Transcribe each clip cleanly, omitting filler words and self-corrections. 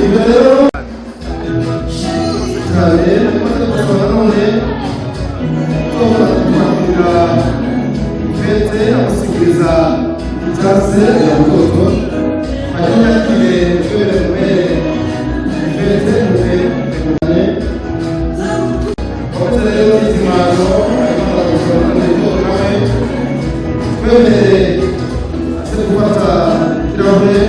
Ibyo rero cyane maze gusaba none kwakira Fete amusigiriza icyanse ya butoto, hanyuma yakire twemere mubere Fete mube cyane. Wakoze rero n'ikimano, hanyuma aragusaba none butoto nawe twemerere aze gufata ikirahure.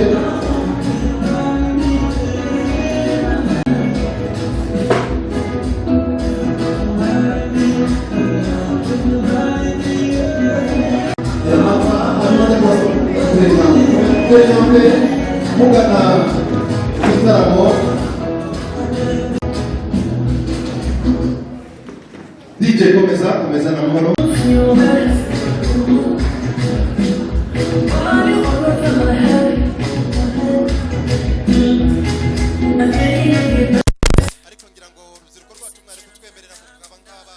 Amata, hanyuma gutera intambwe mugana igitaramo. DJ, komeza, komeza na mahoro. Ariko ngira ngo urubyiruko rwacu mwari kutwemerera mukaba nk'aba.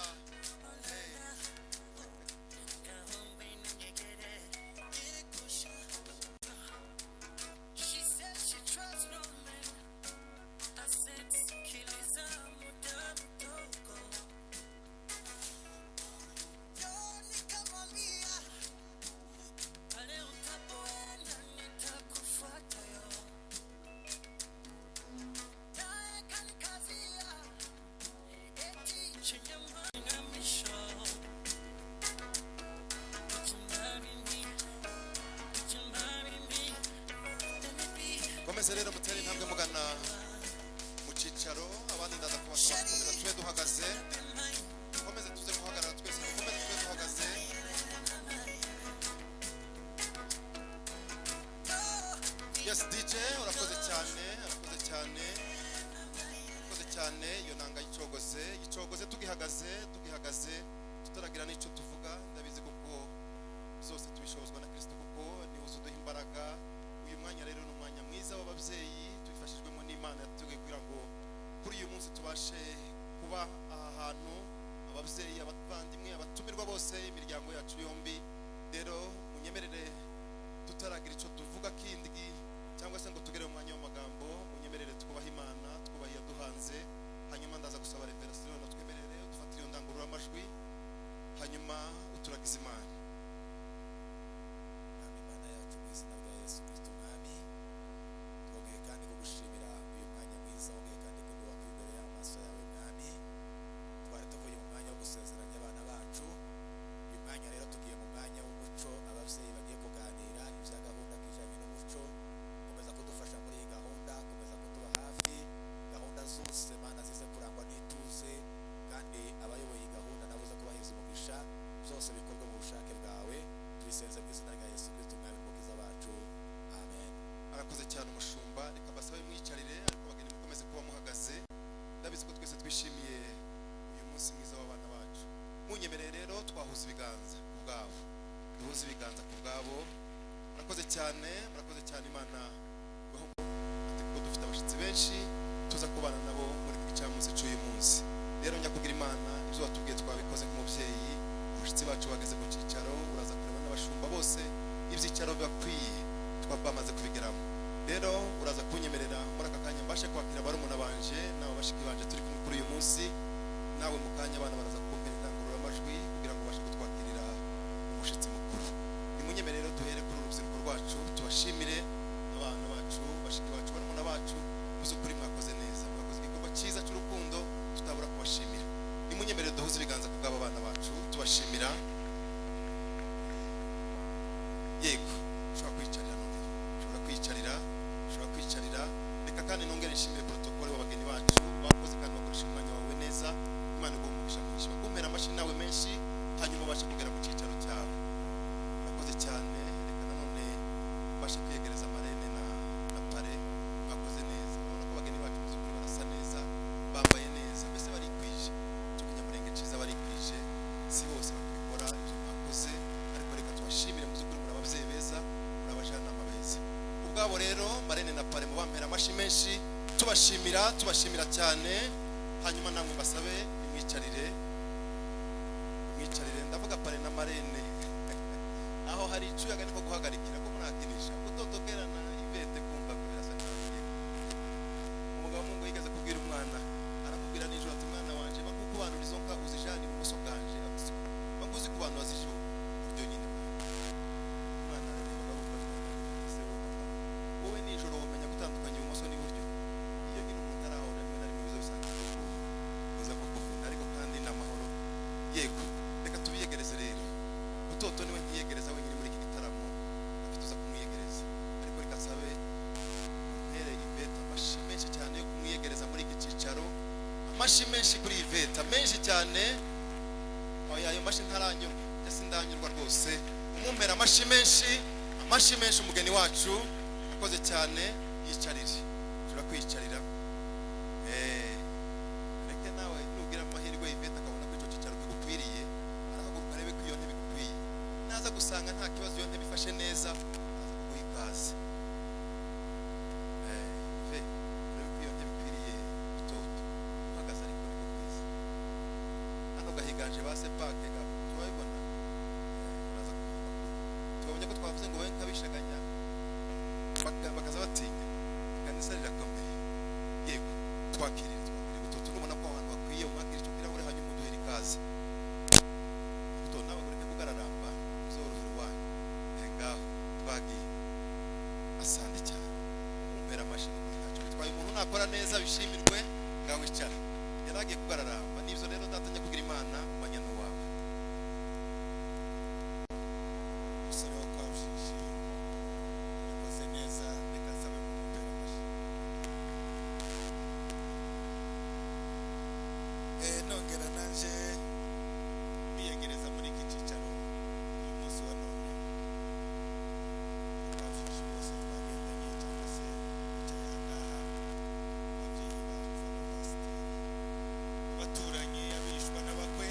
Komeze rero mutere intambwe mugana mu cyicaro, abandi ndaza kubasaba gukomeza tube duhagaze. Dukomeze tuze guhagarara twese, dukomeze tube duhagaze. Yes, DJ, urakoze cyane, urakoze cyane, urakoze cyane. Iyo nanga yicogoze, yicogoze tugihagaze, tugihagaze tutaragira n'icyo tuvuga. Ndabizi kuko byose tubishobozwa na Kristo, kuko niwe uduha imbaraga. Uyu mwanya rero ni umwanya mwiza w'ababyeyi, tubifashijwemo n'Imana yateguye kugira ngo kuri uyu munsi tubashe kuba aha hantu, ababyeyi, abavandimwe, abatumirwa bose, imiryango yacu yombi. Rero munyemerere, tutaragira icyo tuvuga kindi cyangwa se ngo tugere mu mwanya w'amagambo, munyemerere twubahe Imana, twubahe iyaduhanze. Hanyuma ndaza gusaba reverasiyo na twemerere dufatire iyo ndangururamajwi, hanyuma uturagize Imana. Mwami Imana yacu, mu izina rya Yesu Kristo Mwami, twongeye kandi kugushimira uyu mwanya mwiza wongeye kandi kuduha kuba imbere y'amaso yawe. Mwami, twari tuvuye mu mwanya wo gusezeranya abana bacu. Uyu mwanya rero tugiye mu mwanya w'umuco, ababyeyi bagiye kuganira ibya gahunda kijyanye n'umuco. Komeza kudufasha muri iyi gahunda, komeza kutuba hafi. Gahunda zose, Mana, zize kurangwa n'ituze, kandi abayoboye iyi gahunda nabo uze kubaheza umugisha, byose bikorwe mu bushake bwawe. Tubisenze mu izina rya Yesu Kristo Umwami n'Umukiza wacu, amen. Arakoze cyane umushumba. Reka mbasabe mwicarire, ariko abageni mukomeze kuba muhagaze. Ndabizi ko twese twishimiye uyu munsi mwiza w'abana bacu. Munyemerere rero twahuza ibiganza ku bwabo, duhuze ibiganza ku bwabo. Murakoze cyane, murakoze cyane. Imana ibahe ati kuko dufite abashyitsi benshi tuza kubana nabo muri iki gicamunsi cy'uyu munsi. Rero nyakugira Imana, ibyo watubwiye twabikoze nk'umubyeyi. Abashyitsi bacu bageze mu cyicaro, uraza kureba n'abashumba bose ibyicaro bibakwiye twaba bamaze kubigeramo. Rero uraza kunyemerera muri aka kanya mbashe kwakira barumuna banje n'aba bashiki banje turi kumwe kuri uyu munsi. Nawe mu kanya abana baraza kumpera indangururamajwi kugira ngo ubashe kutwakirira umushyitsi mukuru. Nimunyemerere rero duhere kuri uru rubyiruko rwacu, tubashimire abana bacu, bashiki bacu, barumuna bacu. Mu by'ukuri mwakoze neza, mwakoze igikorwa cyiza cy'urukundo tutabura kubashimira. Nimunyemerere duhuze ibiganza ku bw'aba bana bacu tubashimira. Yego, ushobora kwicarira noneho, ushobora kwicarira, ushobora kwicarira. Reka kandi nongere nshimire protocole w'abageni bacu bakoze kandi bakoresha umwanya wawe neza. Imana iguhe umugisha mwinshi, bakumpera amashyi nawe menshi, hanyuma ubashe kugera mu cyicaro cyawe. Murakoze cyane. Reka nanone ubashe kwiyegereza marraine na parrain. Mwakoze neza. Urabona ko abageni bacu mu by'ukuri barasa neza, bambaye neza, mbese barikwije. Ikinyamurenge cyiza, barikwije. Si bose bakabikora ibyo mwakoze, ariko reka tubashimire. Mu by'ukuri muri ababyeyi beza, muri abajyanama beza. Ubwabo rero, marraine na parrain, mubampera amashyi menshi tubashimira, tubashimira cyane. Hanyuma namwe mbasabe imwicarire, imwicarire. Ndavuga parrain na marraine. Aho hari icuyaga niko guhagarikira ko murakinisha utotokerana ivete kumva ko birasa nkaho bigiye. Amashyi menshi kuri Iveta, menshi cyane. Oya, ayo mashyi ntaranyurwa, ndetse ndanyurwa rwose. Umumpera amashyi menshi, amashyi menshi. Umugeni wacu akoze cyane. Yicarire, ushobora kwiyicarira. Reke nawe nugira amahirwe Iveta akabona ko icyo cyicaro kigukwiriye, arahaguruka arebe ko iyo ntebe igukwiye. Naza gusanga nta kibazo, iyo ntebe ifashe neza, aza kuguha ikaze. Ive, urebe ko iyo ntebe ikwiriye itoto uhagaze, ariko niko kwiza. Hano gahiganje ba sepake ga turabibona. Uraza kumenya amakuru. Tubonye ko twavuze ngo babe nk'abishaganya, bakaza batinya. Ikanisa rirakomeye. Yego, twakirire, twakirire butoto. Nubona ko aho hantu hakwiye, umwakire icyo kirahure, hanyuma uduhere ikaze. Buto, nawe ureke kugararamba, uzorohera iwanyu. Ngaho twagiye. Asante cyane. Umpera amashyi, ntacyo bitwaye. Umuntu nakora neza bishimirwe. Ngaho icara. Yari agiye kugararamba. Nibyo rero, datanya kugira Imana umanya n'uwawe. Umusore wo kwa Bujiji yakoze neza, reka nsabe kumutera amashyi. Nongera nanje biyegereza muri iki cyicaro uyu munsi wa none, kwa Bujiji bose twagendanye cyangwa se bicaye aha ngaha, ababyeyi bacu, abapasiteri, abaturanyi, abishwa n'abakwe.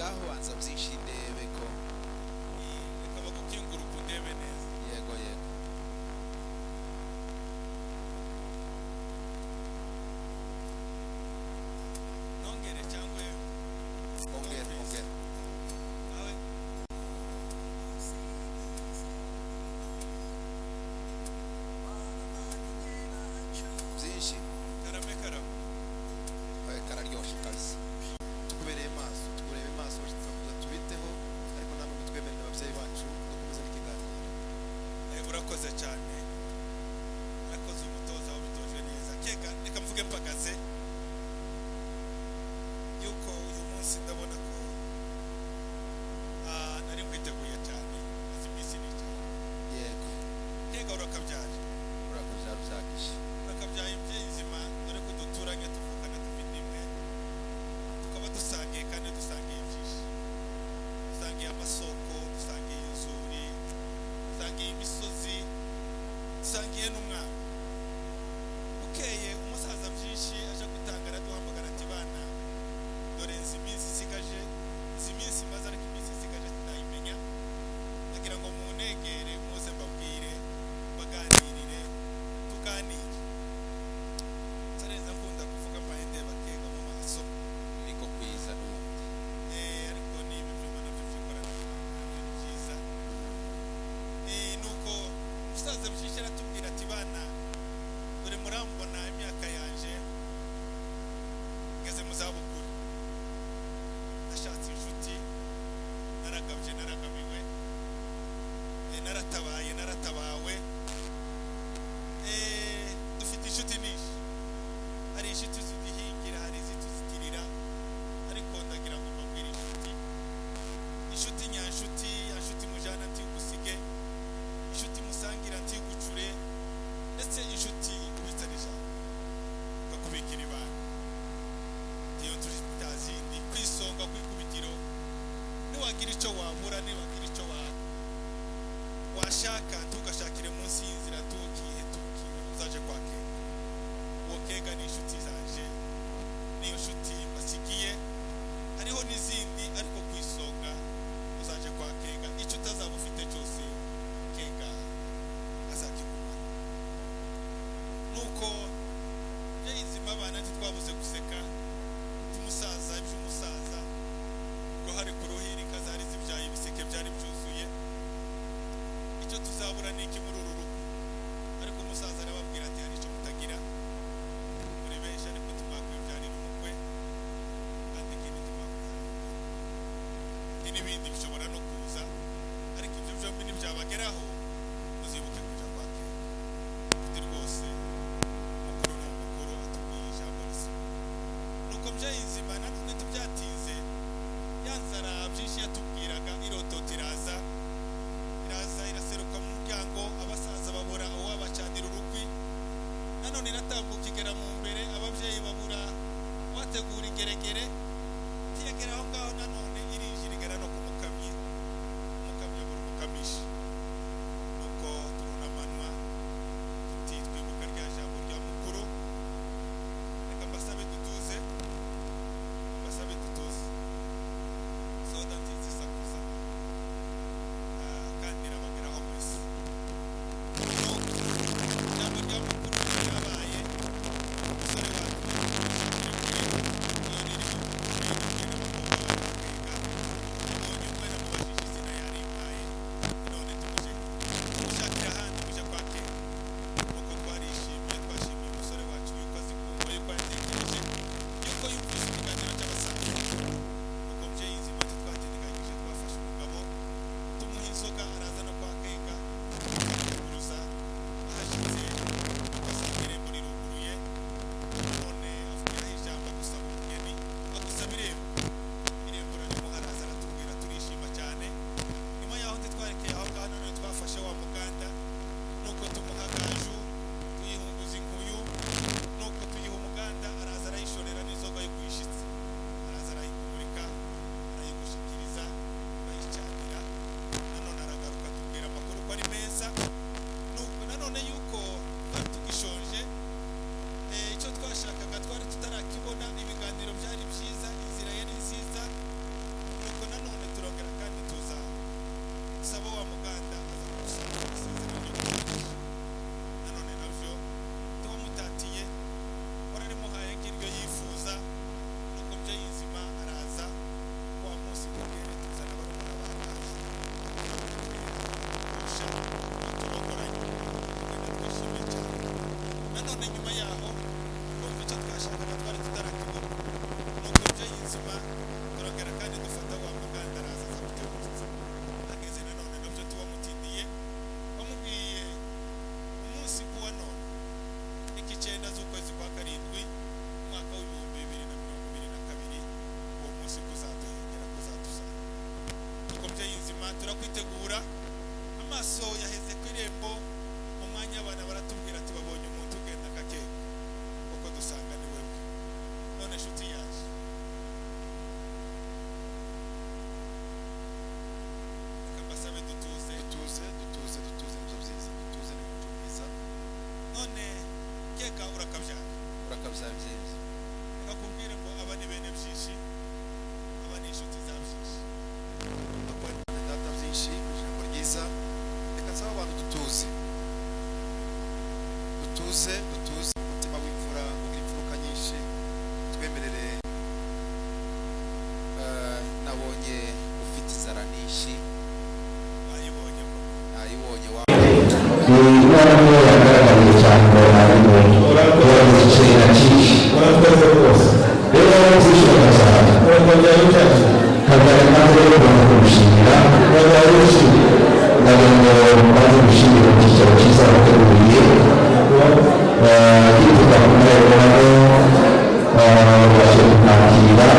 Ngaho banza byinshi ndebe ko Reka bagukingura ukundebe neza. Yego yego. Nongere cyangwa Ongera ongera. Nawe Byinshi. Karame karame. Kararyoshe kabisa. Tukubereye maso, tukurebe maso, turakomeza tubiteho, ariko namwe mutwemerere ababyeyi bacu dukomeze n'ikiganiro. Urakoze cyane, urakoze umutoza wabitoje neza. Keka reka mvuge mpagaze yuko uyu munsi ndabona ko nari nkwiteguye cyane, maze iminsi nicaye. Yego. Keka urakabyara. Urakabyara uzakishe. Urakabyaye imbyeyi nzima, dore ko duturanye tuvukana dufite imwe, tukaba dusangiye kandi dusangiye byinshi. Dusangiye amasoko, dusangiye inzuri, dusangiye imisozi, dusangiye n'umwami. Bukeye umusaza byinshi aje gutanga araduhamagara ati bana, dore nzi iminsi isigaje, izi minsi maze ariko iminsi isigaje sinayimenya, ndagira ngo munegere muze mbabwire, baganirire, tuganire. Nsarenza nkunda kuvuga mbaye ndeba Kega mu maso. Niko kwiza n'ubundi. Ariko niba ibyuma nabyo by'ikoranabuhanga nabyo ni byiza. Nuko umusaza byinshi aratubwira ati bana, dore murambona imyaka yanje ngeze mu zabukuru, nashatse inshuti, naragabye naragabiwe, naratabaye naratabawe. Dufite inshuti nyinshi, hari inshuti ziduhingira, hari izituzitirira, ariko ndagira ngo mbabwire inshuti, inshuti nyanshuti, inshuti mujana ntigusige, inshuti musangira ntigucure, ndetse inshuti ubitsa n'ijambo ikakubikira ibanga. Iyo nshuti zindi ku isonga ku ikubitiro, niwagira icyo wabura, niwagira icyo washaka, ntugashakire munsi y'inzira, ntukihe tukihe, uzaje kwa Kega. Uwo Kega ni inshuti zanje, niyo nshuti mbasigiye, hariho n'izindi ariko ku isonga uzaje kwa Kega. Icyo utazaba ufite cyose Kega azakigumana. Nuko byayizima abana ntitwabuze guseka iby'umusaza, iby'umusaza ngo hari ku ruhiri inka zari zibyaye ibiseke byari byuzuye, icyo tuzabura ni iki muri uru rugo? Ariko umusaza arababwira ati hari icyo mutagira, muri benshi ariko ntimwakwibyarira umukwe, kandi ikindi ntimwakwibyarira umukwe, n'ibindi bishobora no kuza, ariko ibyo byombi ntibyabageraho muzibuke kuja kwa Kega. Ati rwose mukuru ni umukuru, atubwiye ijambo rizima. Nuko byayizima nanone ntibyatinze, ya nzara byinshi yatubwiraga irotota iraza, iraza iraseruka mu muryango, abasaza babura uwabacanira urukwi. Nanone iratambuka igera mu mbere, ababyeyi babura uwategura igeregere, ntiyagera aho ngaho, nanone irinjira igera no ku mukamyi, umukamyi abura umukamishi. Nuko turunamanwa tuti twibuka rya jambo rya mukuru. Reka mbasabe dutuze. Dutuze, dutuze umutima w'imfura ugira imfuruka nyinshi. Twemerere. Nabonye ufite inzara nyinshi. Wayibonye ko? Nayibonye wa. Imana niyo yagaragariye cyane ngo nabibonye yagize ikintu cyinshi. Urakoze rwose. Rero nzishima cyane. Urakoze cyane. Kabyara impamvu yo kubanza kumushimira. Urakoze. Ndagira ngo mbanze gushimira ku cyicaro cyiza wateguye gituruka ku marembo, babashe kumwakira.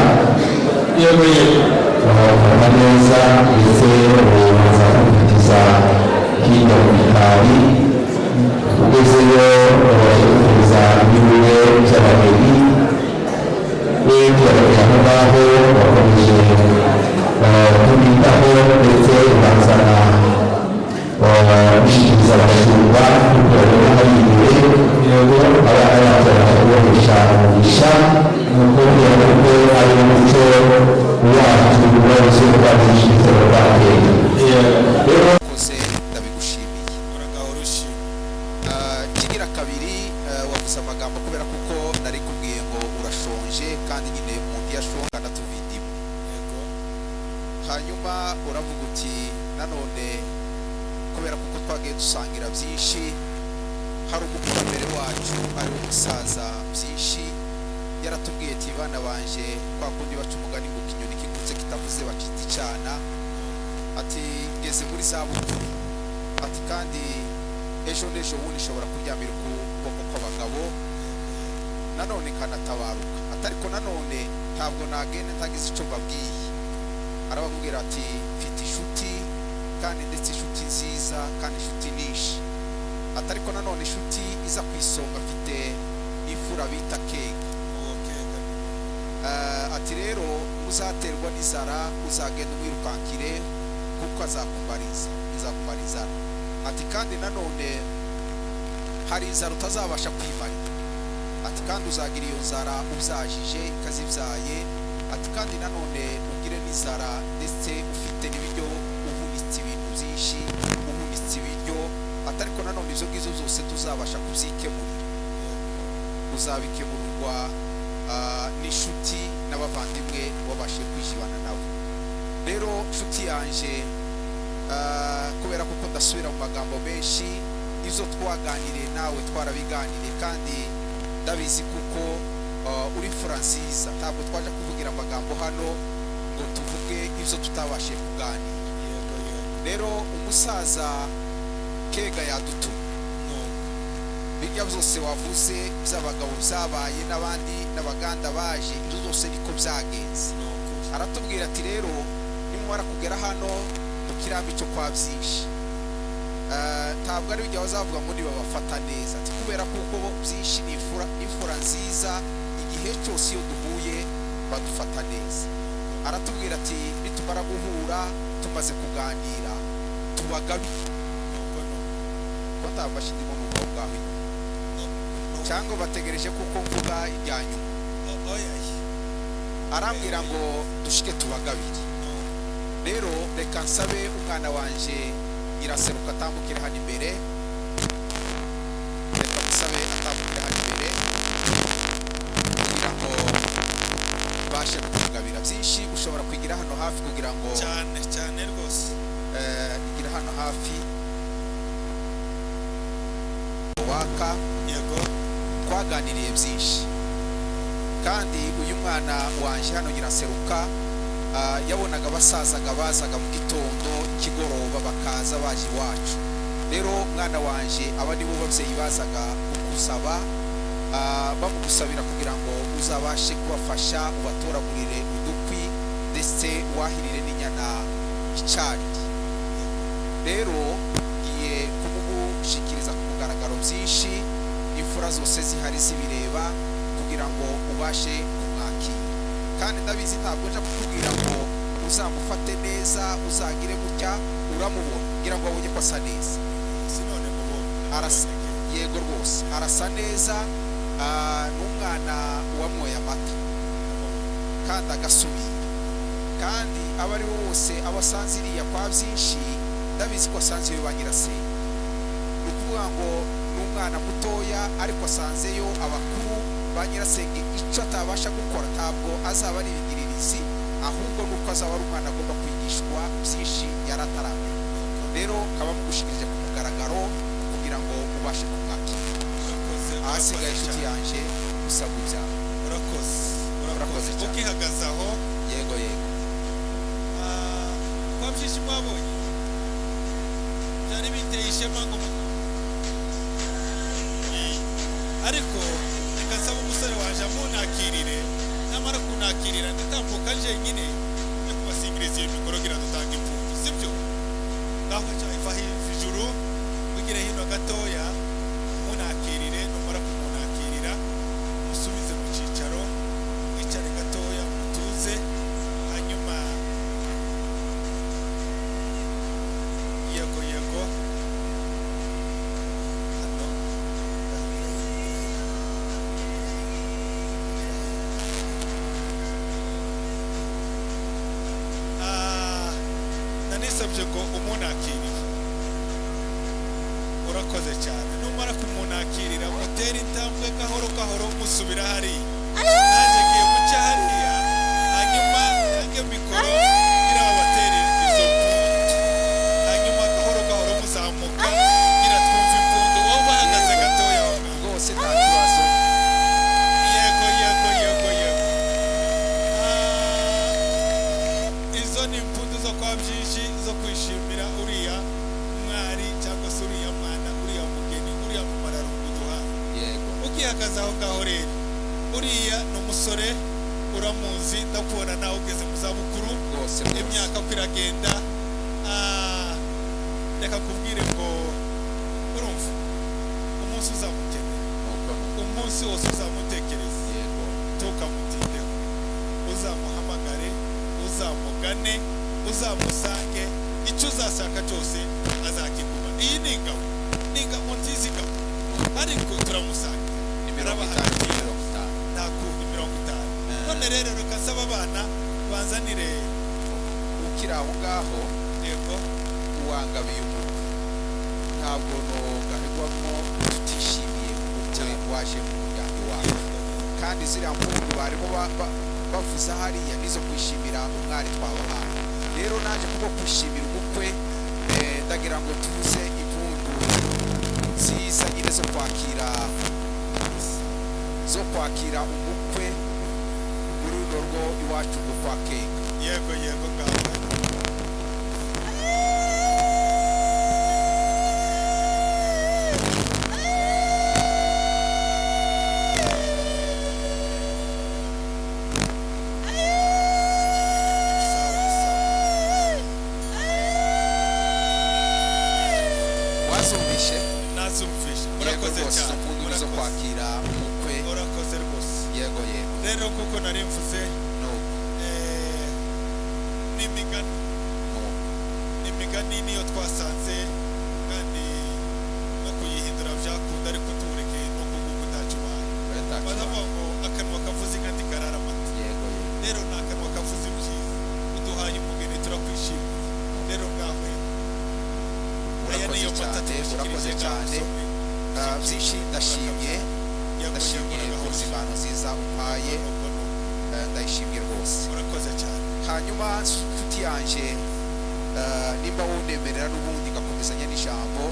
Yego, yego. Bakabafata neza, ndetse baza kumufitiza hirya mu gikari. Ugezeyo babashe gutumiza ibibuye by'abageni, we tubarekera aho ngaho. Bakomeje kumwitaho, ndetse bazana gushyikiriza abashumba kuko babona hari imbere. Yego. Abana bacu babasha kubohesha umugisha, kubera ko ari umuco wacu wabuze rwabishyize rwateye. Yego. Rero Koze, ndabigushimiye. Uragahora ushima. Kigira kabiri, wavuze amagambo kubera kuko nari kubwiye ngo urashonje, kandi nyine umuntu iyo ashonje anatuva indimu. Yego. Hanyuma uravuga uti nanone kubera kuko twagiye dusangira byinshi, hari umukurambere wacu ari we musaza Byinshi, yaratubwiye ati: "Bana banje, kwa kundi baca umugani ngo ikinyoni kigutse kitavuze bacita icana." Ati: "Ngeze muri za bukuru," ati, "kandi ejo n'ejo bundi nshobora kuryamira ukuboko kw'abagabo, nanone kanatabaruka." Ati: "Ariko nanone ntabwo nagenda ntagize icyo mbabwiye." Arababwira ati: "Mfite inshuti, kandi ndetse inshuti nziza, kandi inshuti nyinshi." Ati: "Ariko nanone inshuti iza ku isonga, mfite imfura bita Kega." Uwo Kega. Ati: "Rero uzaterwa n'inzara uzagenda umwirukankire, kuko azakumariza, izakumara inzara." Ati: "Kandi nanone hari inzara utazabasha kwimarira." Ati: "Kandi uzagira iyo nzara ubyajije ikazibyaye." Ati: "Kandi nanone ugire n'inzara ndetse ufite n'ibiryo, uhunitse ibintu byinshi, uhunitse ibiryo." Ati: "Ariko nanone ibyo ngibyo byose tuzabasha kubyikemurira, uzabikemurirwa n'inshuti n'abavandimwe wabashije kwishyibana nabo." Rero nshuti yanje, kubera kuko ndasubira mu magambo menshi, ibyo twaganiriye nawe twarabiganiriye, kandi ndabizi kuko uri imfura nziza. Ntabwo twaje kuvugira amagambo hano ngo tuvuge ibyo tutabashije kuganira. Yego, yego. Rero umusaza Kega yadutumye. Nuko. Birya byose wavuze by'abagabo byabaye n'abandi n'abaganda baje, ibyo byose niko byagenze. Nuko. Aratubwira ati: "Rero nimumara kugera hano mu kirambi cyo kwa Byinshi, ntabwo ari bijya bazavuga ngo ntibabafata neza." Ati: "Kubera kuko Byinshi ni imfura, imfura nziza, igihe cyose iyo duhuye badufata neza." Aratubwira ati: "Nitumara guhura, tumaze kuganira, tubagabiye." Nuko, nuko. Ko ntabasha ndimo numva aho ngaho inyuma, cyangwa bategereje kuko mvuga irya nyuma? Oya. Arambwira ngo dushike tubagabire. Nuko. Rero reka nsabe umwana wanje Nyiraseruka atambukire hano imbere. Reka musabe atambukire hano imbere kugira ngo mbashe kukugabira. Byinshi, ushobora kwigira hano hafi kugira ngo Cyane cyane rwose. Igira hano hafi waka. Yego. Twaganiriye byinshi, kandi uyu mwana wanje hano Nyiraseruka, yabonaga abasazaga bazaga mu gitondo, kigoroba bakaza baje iwacu. Rero mwana wanje, aba nibo babyeyi bazaga kugusaba, bamugusabira kugira ngo uzabashe kubafasha, ubatoragurire udukwi, ndetse wahirire n'inyana icarire. Rero ngiye kumugushikiriza ku mugaragaro, Byinshi, imfura zose zihari zibireba, kugira ngo ubashe kumwakira. Kandi ndabizi, ntabwo nja kukubwira ngo uzamufate neza, uzagire gutya. Uramubona, kugira ngo abonye ko asa neza. Sinone mubonye. Arasa, yego rwose arasa neza. N'umwana wamwoye amata kandi agasubira, kandi abo ari bo bose abo asanze iriya kwa Byinshi, ndabizi ko asanze iwe ba nyirasenge. Ni ukuvuga ngo Ni umwana mutoya ariko asanzeyo abakuru ba nyirasenge. Icyo atabasha gukora ntabwo azaba ari ibigiririzi, ahubwo nuko azaba ari umwana agomba kwigishwa byinshi yari ataramenya. Rero kaba mugushikirije ku mugaragaro kugira ngo ubashe kumwakira. Urakoze. Ahasigaye, Urakoze inshuti cyane. yanjye, usabwa ibyawe. Urakoze. Urakoze Urakoze. cyane. Ukihagaze aho. Yego, yego. Kwa byinshi mwabonye byari biteye ishema ngo ariko reka nsaba umusore waje amunakirire. Namara kunakirira, ndatambuka jenyine yo kubasingiriza iyo mikoro kugira dutange impundu, sibyo? Ngaho ca iva ijuru, wigire hino gatoya, munakirire. Numara kumunakirira, musubize mu cyicaro, mwicare gatoya, mutuze. Hanyuma yego, yego, hano. Nanisabye ngo umunakirire. Urakoze cyane. Numara kumunakirira, mutere intambwe gahoro gahoro, musubira hariya. Nanjye ngiye guca hariya, hanyuma ntange mikoro kugira babatere izo mpundu. Hanyuma gahoro gahoro muzamuka kugira twumve impundu. Wowe bahagaze gatoya aho ngaho. Rwose nta kibazo. Yego, yego, yego, yego. Izo ni impundu zo kwa byinshi zo kwishimira uriya mwari cyangwa se uriya mwana, uriya mugeni, uriya mumararungu duhaye. Yego. Ukihagaze aho ngaho rero, uriya ni umusore, uramuzi, ndakubona nawe ugeze mu zabukuru. Rwose, rwose. Imyaka ko iragenda. Reka kubwire ngo urumva umunsi uzamukenera, Nuko nuko. umunsi wose uzamutekereza, Yego. ntukamutindeho. Uzamuhamagare, uzamugane, uzamusange, icyo uzashaka cyose azakiguma. Iyi ni ingabo, ni ingabo nziza, ingabo, ariko turamusanga. Ni 50 kuri 50. Nta kundi, 50. None rero reka nsaba abana banzanire. Ukiri aho ngaho, Yego. uwangabiye umukwe, ntabwo nogahigwamo tutishimiye umukwe waje mu muryango iwacu. Kandi ziriya mpundu barimo bavuza hariya nizo kwishimira umwari twabahaye. Rero naje kubwo kwishimira ubukwe, ndagira ngo tuvuze impundu nziza nyine zo kwakira umukwe muri runo rugo iwacu rwo kwa Kenga. Yego, yego, ngaho. Sawa, sawa. Wazumvishe? Nazumvishe. Yego. Murakoze Rwose izo cyane. mpundu ni izo Murakoze. kwakira umukwe. Urakoze rwose. Yego, yego. Rero kuko nari mvuze, Nuko. N'imigani, Nuko. imigani niyo twasanze, kandi no kuyihindura byakunda, ariko tuwurekeye no kugugu utacubaye. Baravuga ngo akanwa kavuze inka ntikarara amata. Yego, yego. Rero ni akanwa kavuze ibyiza. Uduhaye umugeni, turakwishimiye. Rero ngaho aya Urakoze niyo mata cyane, urakoze tugushyikirije, ngaho cyane. usome. Byinshi ndashimye. Yego, Ndashimye yego, rwose impano nziza umpaye. Nuko, nuko. Ndayishimye rwose. Urakoze cyane. Hanyuma nshuti yanjye, nimba wundemerera n'ubundi ngakomezanya n'ijambo.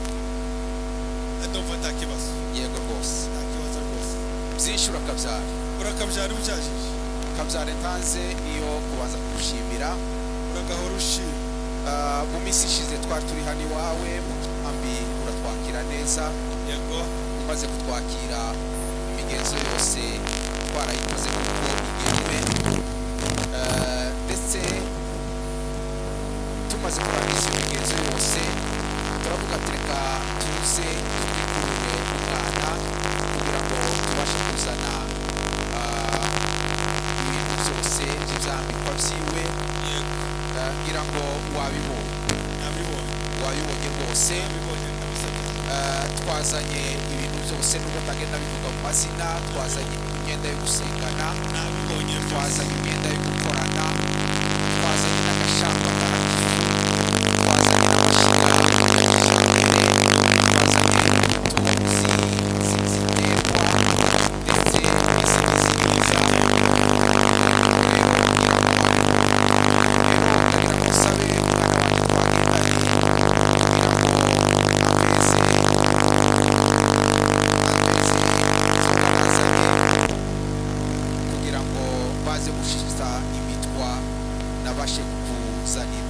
Ndumva nta kibazo. Yego rwose. Nta kibazo rwose. Byinshi, urakabyara. Urakabyara ubyajije. Kabyara ntanze niyo kubanza kugushimira. Uragahora ushima. Mu minsi ishize twari turi hano iwawe mu nkambi, uratwakira neza. Yego. Umaze kutwakira, imigenzo yose twarayikoze kuko igenwe. Ndetse tumaze kurangiza imigenzo yose, turavuga ati reka tuze twikurure umwana kugira ngo tubashe kuzana ibintu byose by'ibyambikwa byiwe. Yego. Ngira ngo wabibonye. Nabibonye. Wabibonye rwose. Nabibonye kabisa. Twazanye ibintu byose, nubwo ntagenda bivuga mu mazina. Twazanye imyenda yo gusengana. Nabibonye byose. Twazanye imyenda yo gukorana, twazanye n'agashamba karakifu, twazanye n'amashiga, twazanye utuzi. baze gushitsa imitwa nabashe kukuzanira.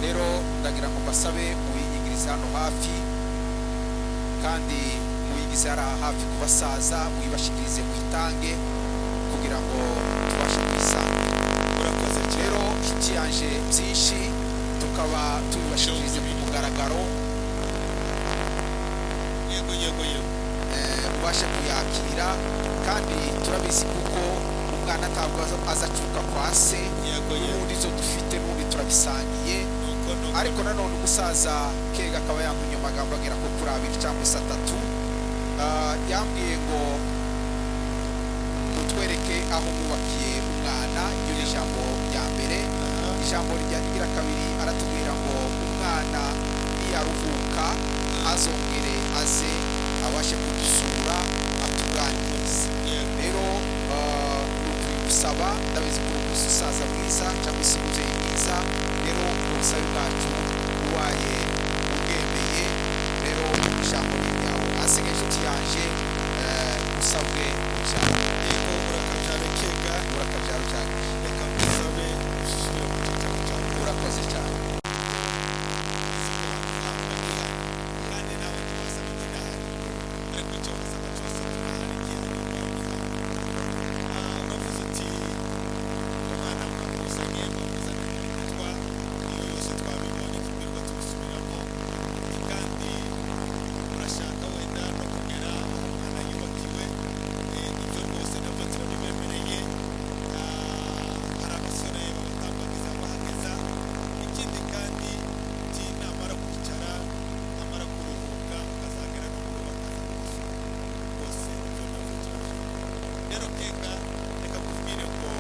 Rero ndagira ngo mbasabe muyigirize hano hafi, kandi muyigize hariya hafi ku basaza, muyibashikirize, muyitange kugira ngo tubashe kuyisangira. Urakoze cyane. Rero inshuti yanje, byinshi tukaba tubibashikirize ku mugaragaro. Yego, yego, yego. Ubashe kuyakira, kandi turabizi kuko umwana ntabwo azacuka kwa se. Yego, yego. N'ubundi izo dufite n'ubundi turabisangiye. Nuko nuko. Ariko nanone umusaza Kega akaba yantumye amagambo agera ko kuri abiri cyangwa se atatu. Yambwiye ngo mutwereke aho mwubakiye umwana. Iryo ni ijambo rya mbere. Ijambo rya rigira kabiri, aratubwira ngo umwana niyaruhuka azongere aze abashe kudusura, atuganirize. Rero ni ukubigusaba. Ndabizi ko uri umusaza mwiza cyangwa se umubyeyi mwiza. Rero ubwo busabe bwacu ubaye ubwemeye, rero ijambo ni iryawe. Ahasigaye, inshuti yanje, usabwe urubyaro. Yego, urakabyara Kega. Urakabyaro cyane. Reka mbisabe usubire mu cyicaro cyawe. Urakoze cyane. Kandi nawe ntiwasaba kidahari, ariko icyo wasaba cyose kidahari gihari. Uravuze uti umwana mwamuzanye, mwamuzanye mu mitwa iyo yose twabibonye, tubwirwa tubisubiramo. Kandi murashaka wenda no kugera aho umwana yubakiwe. Ibyo rwose nabyo turabibemereye. Hari abasore babatambagiza bahageza. Ikindi kandi uti namara kwicara, namara kuruhuka, akazagera no mu rugo akaza kudusura. Rwose ibyo nabyo turabishaka. Rero Kega, reka nkubwire ngo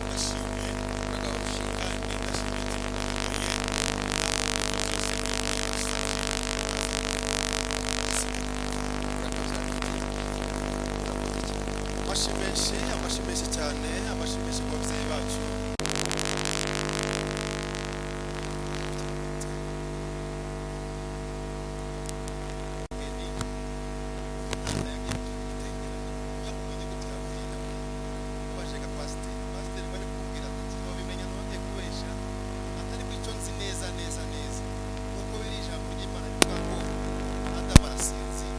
ndashimye. Uragahora ushimye. Kandi ndashimye cyane aho ibyo byose Urakabyaro. Urakoze cyane. Amashyi menshi, amashyi menshi cyane, amashyi menshi ku babyeyi bacu. Neza neza neza nuko biri ijambo ry'Imana rivuga ngo Adamu arasinzira,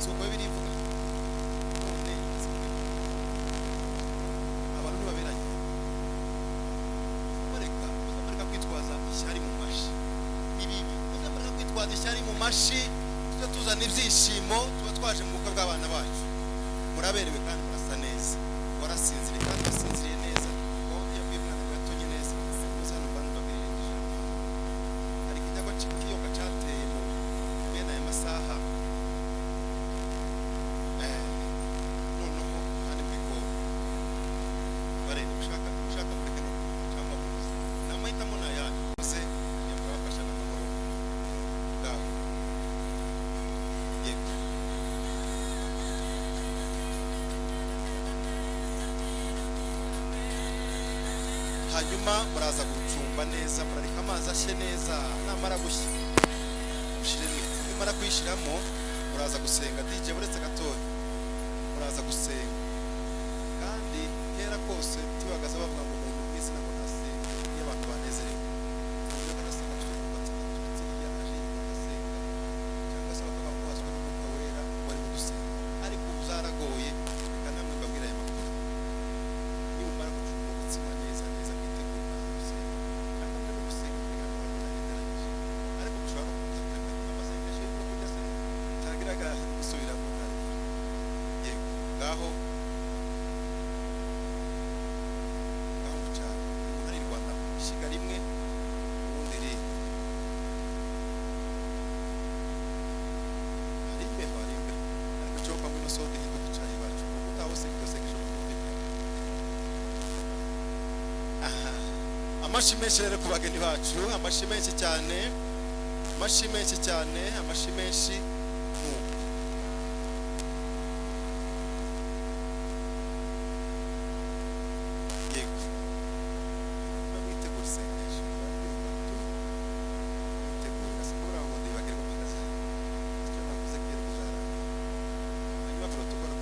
si uko birivuga. None abantu ntibaberanye. Mureka mureka kwitwaza ishyari mu mashi ni bibi. Mureka kwitwaza ishyari mu mashi, tujya tuzana ibyishimo. Tuba twaje mu bukwe bw'abana bacu. Muraberewe kandi murasa neza. Warasinziriye kandi wasinziriye neza. Wowe yabwiye umwana ngo yatonye neza. Muze hano mbana mbabwire irindi jambo. Hari ikinyago cy'ikiyoka cyateye mu bene aya masaha. Noneho kandi mwikoro barenda ushaka ushaka mureke no cyangwa muze, ni amahitamo ni ayanyu. Muze murabafasha n'amahoro bwawe. Yego. Hanyuma muraza gucumba neza, murareka amazi ashye neza. Namara gushya ushyiremo ifu. Nimara kuyishyiramo muraza gusenga. DJ, buretse gatoya, muraza gusenga. Kandi kera kose tubagaza bavuga ngo umuntu mu izina ngo ntasenga iyo abantu banezerewe. Uburyo banasenga turutse hirya aje bagasenga, cyangwa se bakaba bazwi n'Umwuka Wera barimo gusenga, ariko ubu zaragoye. Reka namwe mbabwire aya makuru. Nimumara gucunga umutsima neza neza, mwitegure kuza gusenga. Kandi mwe no gusenga kugira ngo mutagereranyije, ariko mushobora no kuza kureka amasengesho yo kujya se cyangiraga gusubiramo. Kandi yego, ngaho ngaho mucana. Umuntu arirwanaho ishyiga rimwe, ubundi riri hari imbeho, hari imbeho, ariko cyo kwa ngwino soda ihinduka icyayi bacu kuko utawe se iryo sengesho ryumvikana. Aha, amashyi menshi rero ku bageni bacu, amashyi menshi cyane, amashyi menshi cyane, amashyi menshi. Nuko yego, mba mwitegura isengesho, mwitegura sikubura ngo ndibagirwe mpagaze icyo navuze kera kuzaranga. Hanyuma protocol.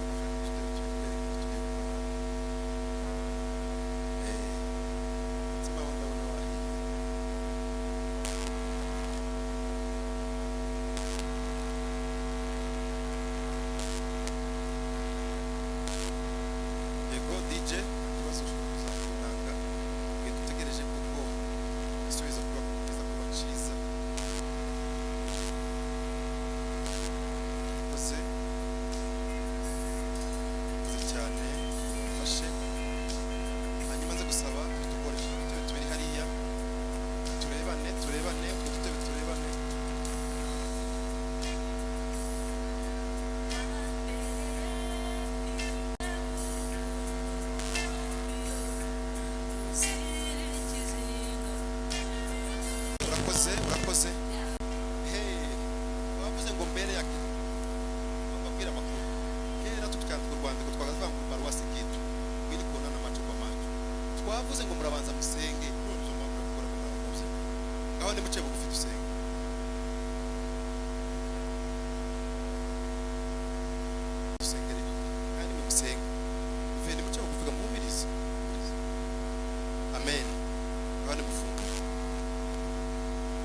Urakoze, urakoze. Hey, wavuze ngo mbere ya babwira amakuru kera tucyandika urwandiko twagavuga ngo paruwasi kitu wili kuonana macho kwa macho. Twavuze ngo murabanza musenge, none izo mpamvu gukora ko murakoze. Ngaho nimuce bugufi dusenge. Dusenge rero kandi nimusenge. Muve nimuce bugufi muhumirize. Amen. Ngaho nimufungure.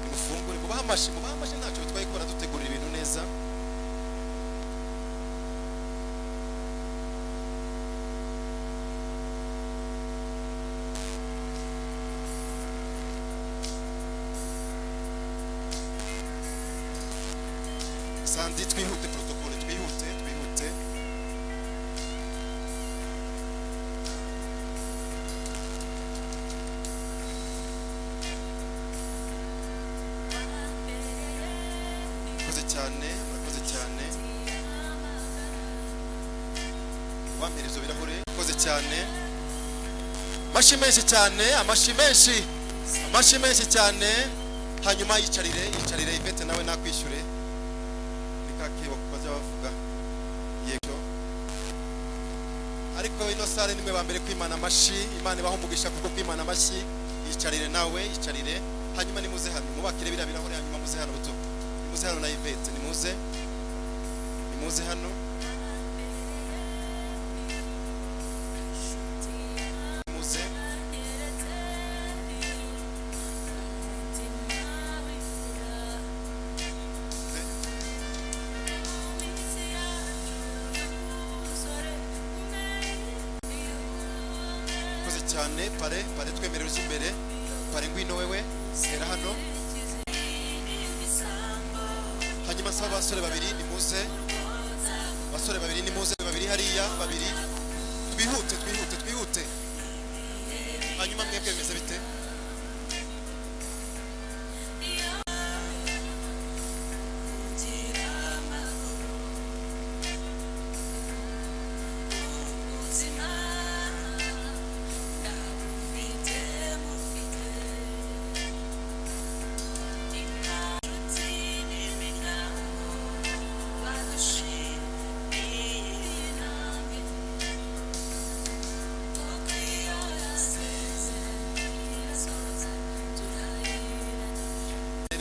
Nimufungure mubahe amashi, mubahe amashi ntacyo bitwaye ko baradutegurira ibintu neza. Sandi twihute protocole, twihute, twihute. Murakoze cyane, murakoze cyane. Wampera ibyo birahure, murakoze cyane. Amashi menshi cyane, amashi menshi, amashi menshi cyane. Hanyuma yicarire, yicarire Yvette nawe nakwishyure. Kake bakubaza bavuga yego, ariko ino sare nimwe ba mbere kwimana amashi. Imana ibaho umugisha kuko kwimana amashi. Yicarire nawe, yicarire. Hanyuma nimuze hano mubakire bira birahure, hanyuma muze hano buto, nimuze hano na Yvette, nimuze, nimuze hano. Nimuze. Cyane pare pare twemerera uzi imbere pare ngwino wewe hera hano. Hanyuma saba abasore babiri nimuze, abasore babiri nimuze, babiri hariya babiri, twihute twihute twihute. Hanyuma mwebwe bimeze bite?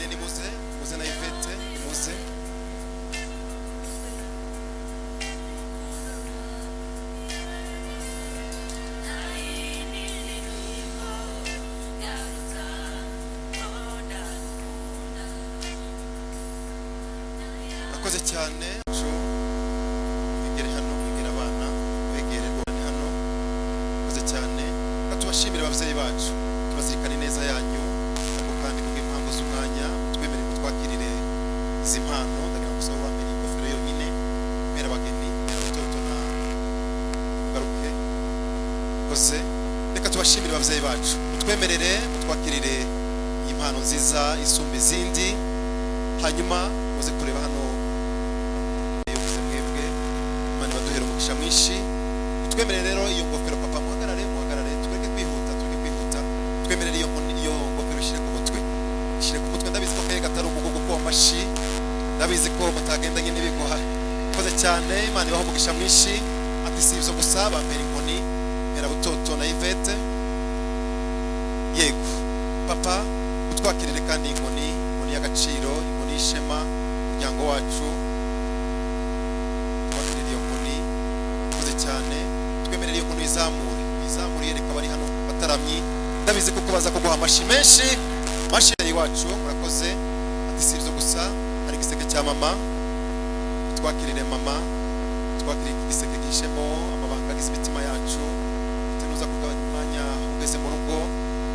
Nimuze na Yvette, nimuze. Murakoze cyane. Mwegere hano, mwegere abana, mwegere rwone hano. Murakoze cyane. Tubashimire ababyeyi bacu, tubazirikane neza yanyu, ariko kandi kubw'impamvu z'umwanya twemerere mutwakirire izi mpano. Ndagira ngo usaba wambere ingofero yonyine, mwera abageni, mwera abatoto na garuke. Murakoze. Reka tubashimire ababyeyi bacu, mutwemerere mutwakirire iyi mpano nziza isumba izindi. Hanyuma muze kureba hano yavuze mwebwe, Imana ibaduhere umugisha mwinshi. Twemerere rero iyo ngofero papa, muhagarare, muhagarare, tureke kwihuta, tureke kwihuta. Twemerere iyo ngofero ishyire ku mutwe, ishyire ku mutwe. Ndabizi ko kega atari umugogo ko amashi, ndabizi ko mutagendanye n'ibiguha. Murakoze cyane, Imana ibahe umugisha mwinshi. Ati si ibyo gusa, bampera inkoni, mpera butoto na Yvette. Yego papa, utwakirire kandi inkoni, inkoni y'agaciro, inkoni y'ishema, umuryango wacu. Twakirire iyo nkoni. Murakoze cyane. Twemerere iyo nkoni izamure, izamure yereka abari hano bataramyi. Ndabizi kuko baza kuguha amashi menshi, amashi iwacu. Murakoze. Ati si ibyo gusa, hari igiseke cya mama. Twakirire mama, twakirire igiseke gihishemo amabanga agize imitima yacu. Tunoza kugabanya umwanya ugeze mu rugo,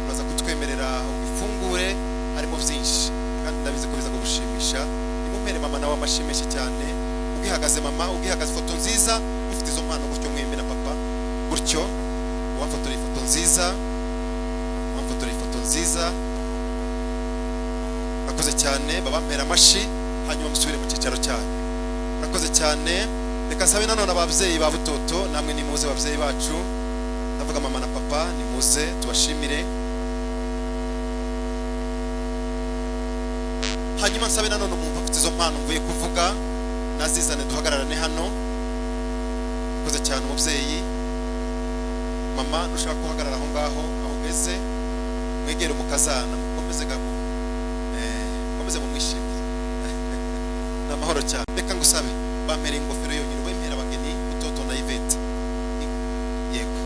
uraza kutwemerera ugifungure, harimo byinshi kandi ndabizi ko biza kugushimisha. Nimumpere mama nawe amashi menshi cyane. Ugihagaze mama, ugihagaze, ifoto nziza ufite izo mpano gutyo mwembi na papa gutyo. Uwamfotora ifoto nziza, uwamfotora ifoto nziza. Murakoze cyane, babampera amashi, hanyuma musubire mu cyicaro cyanyu. Murakoze cyane. Reka nsabe nanone ababyeyi ba butoto, namwe nimuze ababyeyi bacu, ndavuga mama na papa, nimuze tubashimire. Hanyuma nsabe nanone umuntu ufite izo mpano mvuye kuvuga nazizane duhagararane hano. Koze cyane umubyeyi. Mama, nushaka guhagarara aho ngaho aho ugeze, mwegere umukazana, mukomeze gabo, mukomeze mumwishimire. Ni amahoro cyane. Reka ngusabe bampereye ingofero yonyine, wemera abageni Mutoto na Yvette. Yego,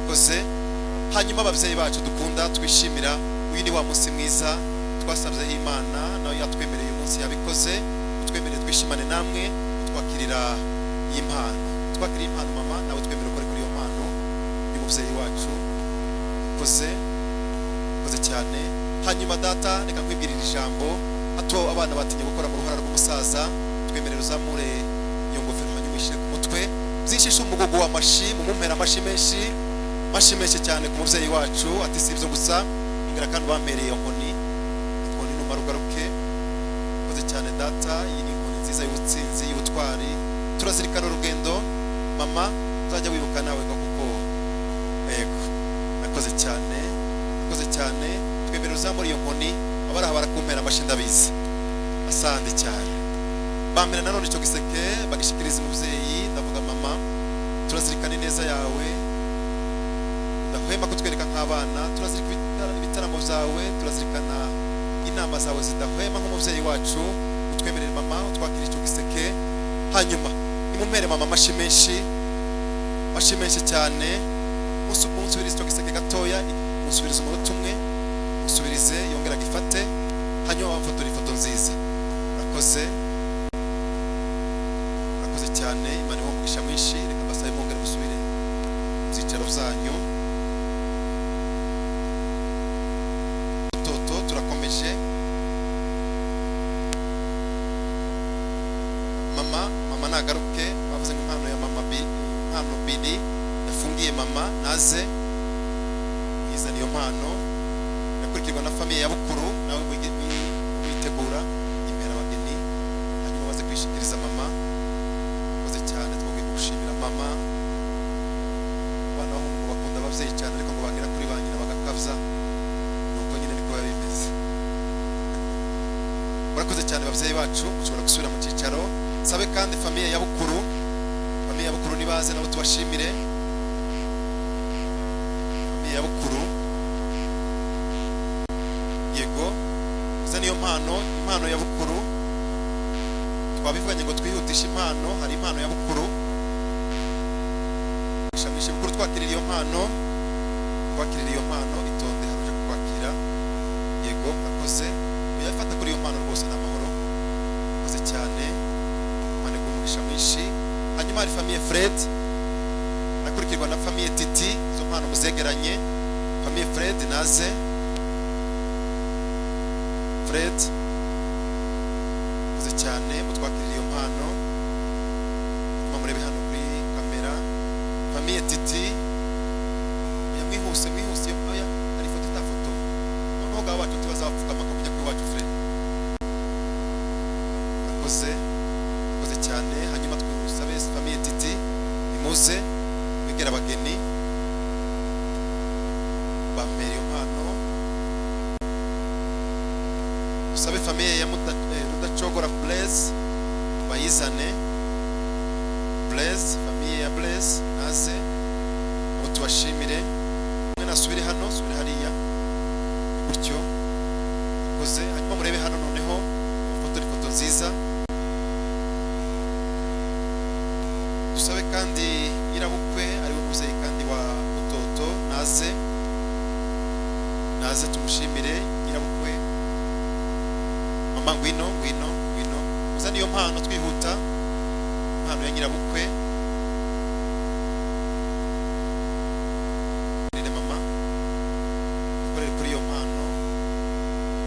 akoze. Hanyuma ababyeyi bacu dukunda twishimira, uyu ni wa munsi mwiza twasabyeho Imana, nawe yatwemereye uyu munsi, yabikoze, utwemereye twishimane namwe, utwakirira iyi mpano, twakiriye impano mama, nawe twemereye ukore kuri iyo mpano y'umubyeyi wacu. Ukoze, ukoze cyane. Hanyuma data, reka nkwibwirire ijambo hato abana batinye gukora mu ruhara rw'umusaza. Twemerere uzamure iyo ngofero hanyuma uyishyire ku mutwe. Byinshi umugogo w'amashi, mumumpera amashi menshi, mashi menshi cyane ku mubyeyi wacu. Ati si ibyo gusa, ngira kandi bampereye iyo nkoni, inkoni numara ugaruke. Ukoze cyane data, iyi ni inkoni nziza y'ubutsinzi, y'ubutwari. Turazirikana urugendo mama, uzajya wibuka nawe ngo kuko yego nakoze cyane, nakoze cyane. Twemerere uzamure iyo nkoni, abari aha barakumpera amashi ndabizi. Asante cyane. Bampera nanone icyo giseke bagishikiriza umubyeyi, ndavuga mama, turazirikana ineza yawe udahwema kutwereka nk'abana, turazirikana ibitaramo byawe, turazirikana inama zawe zidahwema nk'umubyeyi wacu. Utwemerere mama, utwakire icyo giseke. Hanyuma nimumpere mama amashi menshi, amashi menshi cyane. Munsubirize icyo giseke gatoya, munsubirize umunota umwe, musubirize yongera agifate, hanyuma bamfotora ifoto nziza. Murakoze, murakoze cyane. Imana ibahe umugisha mwinshi. Reka mbasabe mwongere musubire mu byicaro byanyu. Toto turakomeje. Mama, mama nagaruke, bavuze ngo impano ya mama bi, impano Bili yafungiye mama, naze yizana iyo mpano. Yakurikirwa na famiye ya Bukuru, nawe witegura impera abageni, hanyuma baze kwishikiriza mama. Koze cyane, twongeye kugushimira mama. Abana b'abahungu bakunda ababyeyi cyane, ariko ngo bagera kuri ba nyina bagakabya, nuko nyine niko biba bimeze. Murakoze cyane babyeyi bacu, mushobora gusubira mu cyicaro. Sabe kandi famiye ya Bukuru, famiye ya Bukuru nibaze nabo tubashimire. Famiye ya Bukuru, yego, uza niyo mpano, impano ya Bukuru. Twabivuganye ngo twihutishe impano, hari impano ya Bukuru. Shamisha Bukuru, twakirira iyo mpano, twakirira iyo mpano, itonde haruje kukwakira. Yego, murakoze. Uyafata kuri iyo mpano rwose ni amahoro. Murakoze cyane, Imana iguhe umugisha mwinshi. Hanyuma hari famiye Fred, nakurikirwa na famiye Titi, izo mpano muzegeranye. Famiye Fred naze. Fred, murakoze cyane, mutwakirira iyo mpano. Hanyuma murebe hano kuri kamera. Famiye Titi, oya mwihuse, mwihuse, oya hari ifoto itafoto. Noneho gabo bacu tibazapfukama akakujya kuri wacu Fred. Murakoze, murakoze cyane. Hanyuma twisabe famiye Titi imuze mwegera abageni, bampera iyo mpano. Dusabe famiye ya Rudacogora Blaise bayizane. Blaise, famiye ya Blaise naze ngo tubashimire. Mwe nasubire hano, subire hariya gutyo. Akoze. Hanyuma murebe hano noneho foto, ifoto nziza. Dusabe kandi nyirabukwe ariwe mubyeyi kandi wa Mutoto naze, naze tumushimire. Nyirabukwe mama, ngwino, ngwino, ngwino, uzane iyo mpano twihuta, impano ya nyirabukwe. Rere mama, ukorere kuri iyo mpano.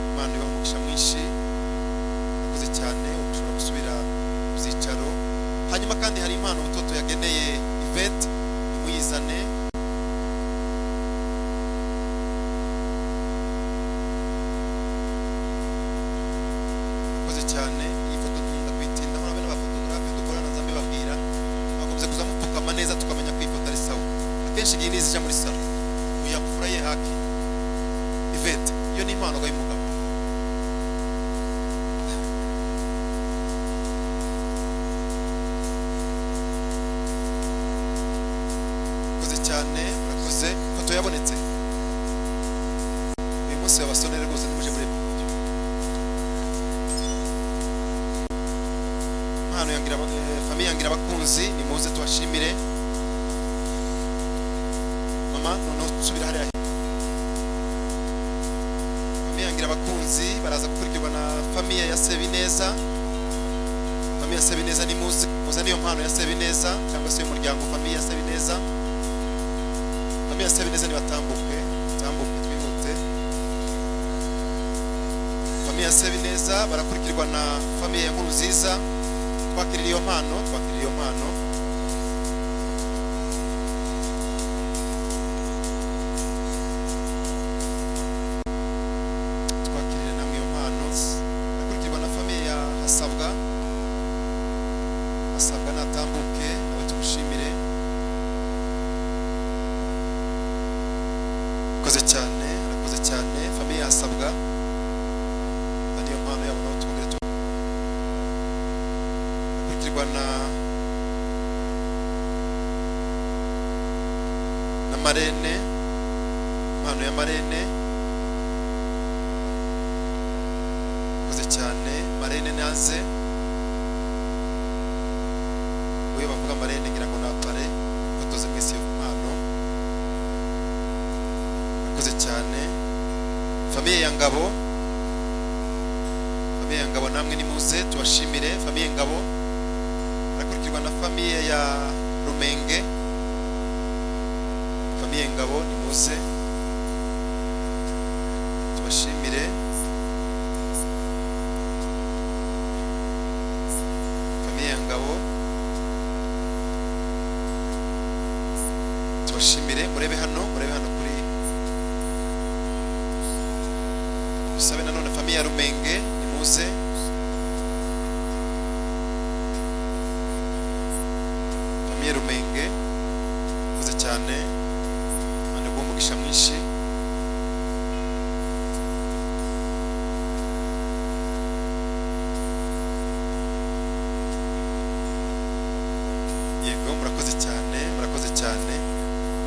Impano ibaha umugisha mwinshi. Akoze cyane, ushobora gusubira mu byicaro. Hanyuma kandi hari impano Butoto yageneye Yvette, nimuyizane. Akoze cyane. Iyi foto nkunda kuyitindaho, nabe n'abafotografe dukorana nza mbibabwira, bakomeze kuza mupfukama neza tukamenya ko iyi foto ari sawa. Akenshi iyi niza ija muri salo, uyamufuraye haki. Yvette, iyo ni impano y'umugabo. Murakoze cyane, murakoze. Ifoto yabonetse uyu munsi babasonere rwose, nimuje muri impano yangira famille yangira abakunzi, nimuze tubashimire. Mama, noneho tusubira hariya. Famille yangira abakunzi baraza gukurikirwa na famille ya Sebineza. Famille ya Sebineza, nimuze muzane iyo mpano ya Sebineza cyangwa se y'umuryango famille ya Sebineza. Famille ya Sebineza nibatambuke, tambuke twihute. Famille ya Sebineza barakurikirwa na famille ya Nkurunziza. Twakirira iyo mpano, twakirira iyo mpano. Twakirire namwe iyo mpano. Barakurikirwa na famille ya Hasabwa. Hasabwa natambuke nawe tumushimire. Arakoze cyane, arakoze cyane. Famille ya Hasabwa niyo mpano yabo, nabo twongere tu akurikirwa na marene, impano ya marene. Arakoze cyane, marene naze. Uyo bavuga marene ngira ngo na pare fotoze mwese iyo mpano. Arakoze cyane. Famille ya Ngabo, famille ya Ngabo namwe nimuze tubashimire. Famille Ngabo arakurikirwa na famille ya Rumenge. Famille Ngabo nimuze tubashimire. Famille ya Ngabo tubashimire. Murebe hano, murebe hano kuri dusabe nanone famille ya Rumenge nimuze. Famille Rumenge muze cyane, Imana iguhe umugisha mwinshi. Yego, murakoze cyane, murakoze cyane.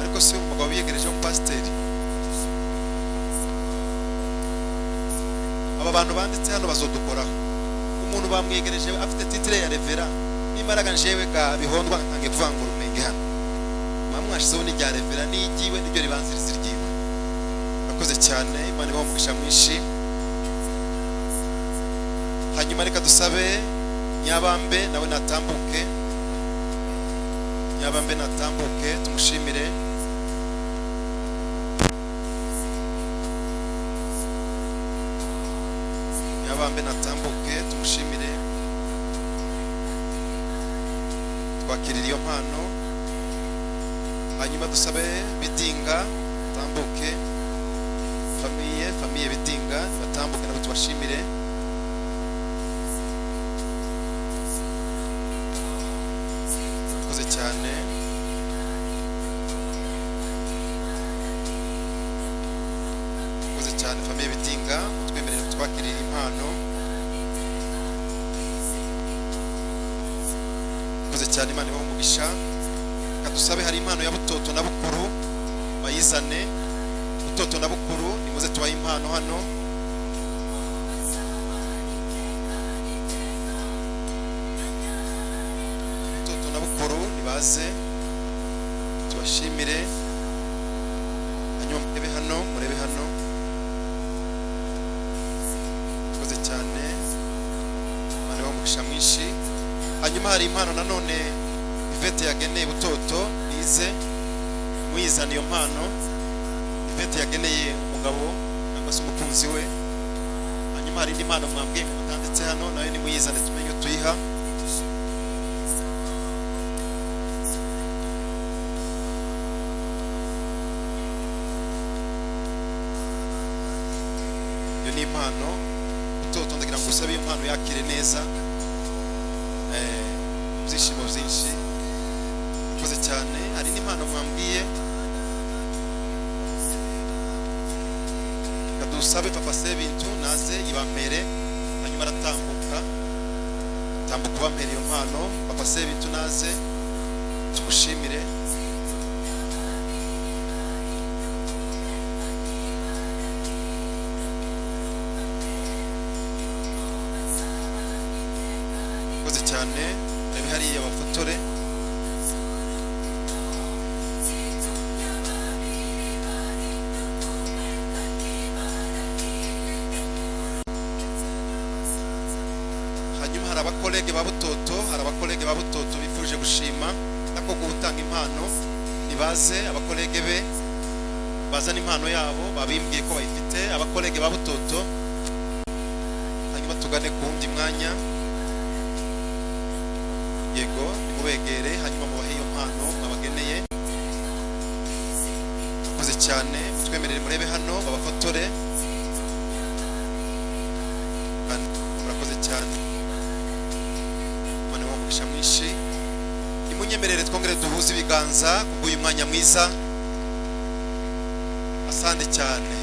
Ariko si umugabo wiyegereje w'umupasiteri, aba bantu banditse hano bazodukoraho. Umuntu bamwegereje afite titre ya revera, nimbaraga njewe ga bihondwa nkange kuvangura umenge hano mwamwashizeho n'irya revera n'igiwe n'iryo ribanziriza iryiwe. Murakoze cyane, Imana ibahe umugisha mwinshi. Hanyuma reka dusabe Nyabambe nawe natambuke, Nyabambe natambuke tumushimire. Nyabambe natambuke tumushimire, twakirira iyo mpano. Hanyuma dusabe Bidinga tambuke, famille Bidinga batambuke nabo tubashimire. Murakoze cyane. Murakoze cyane famille Bidinga, mutwemerere kutwakirira impano. Murakoze cyane, Imana ibahe umugisha. Reka dusabe, hari impano ya Butoto na Bukuru, bayizane. Butoto na Bukuru nimuze tubahe impano hano. Butoto na Bukuru nibaze tubashimire. Hanyuma murebe hano, murebe hano. Murakoze cyane, Imana ibahe umugisha mwinshi. Hanyuma hari impano nanone Ivete yageneye Butoto, nize muyizana iyo mpano. Ivete yageneye umugabo cyangwa se umukunzi we. Hanyuma hari indi mpano mwambwiye ngo mutanditse hano, nayo nimuyizane tumenye iyo tuyiha. Iyo ni impano Butoto, ndagira ngo usabe iyo mpano yakire neza, ibyishimo byinshi. Murakoze cyane. Hari n'impano mwambwiye, reka dusabe papa Sebintu naze ibampere, hanyuma aratambuka, tambuka ubampere iyo mpano. Papa Sebintu naze tumushimire. hariya bafotore. Hanyuma hari abakolege ba Butoto, hari abakolege ba Butoto bifuje gushima nako gutanga impano, nibaze abakolege be bazana impano yabo, babimbwiye ko bayifite, abakolege ba Butoto. Hanyuma tugane ku wundi mwanya. Yego, nimubegere hanyuma mubahe iyo mpano mwabageneye. Murakoze cyane, mutwemerere murebe hano babafotore. Murakoze cyane, Imana ibahe umugisha mwinshi. Nimunyemerere twongere duhuze ibiganza kubw'uyu mwanya mwiza. Asante cyane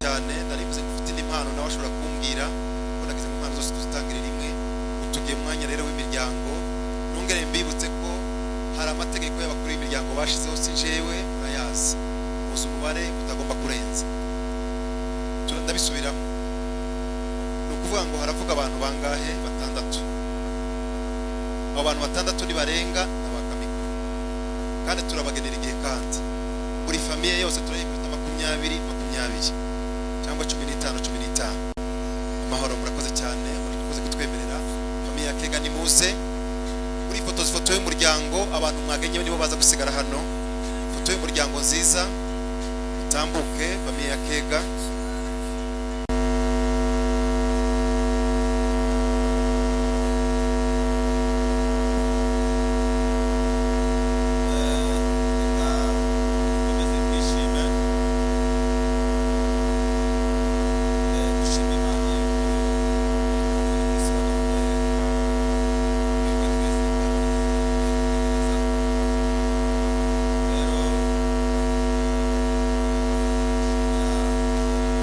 cyane. Narivuze ko ufite indi mpano nawe ashobora kumbwira ko nagize ngo impano zose tuzitangire rimwe. Utugiye mu mwanya rero w'imiryango. Nongere mbibutse ko hari amategeko y'abakuru b'imiryango bashizeho, si jewe, murayazi, muzi umubare mutagomba kurenza. Ndabisubiramo, ni ukuvuga ngo haravuga abantu bangahe? Batandatu. Abo bantu batandatu nibarenga abakamikoro, kandi turabagenera igihe, kandi buri famille yose turayikubita 20 20 cyangwa 15 15. Amahoro, murakoze cyane, murakoze kutwemerera. Famille ya Kega nimuze muri foto, ifoto y'umuryango, abantu mwagenye nibo baza gusigara hano. Ifoto y'umuryango nziza, mutambuke famille ya Kega. Reka dukomeze twishime, dushime Imana yuko uyu munsi wa none twebwe twese twabonetse. Rero dushimira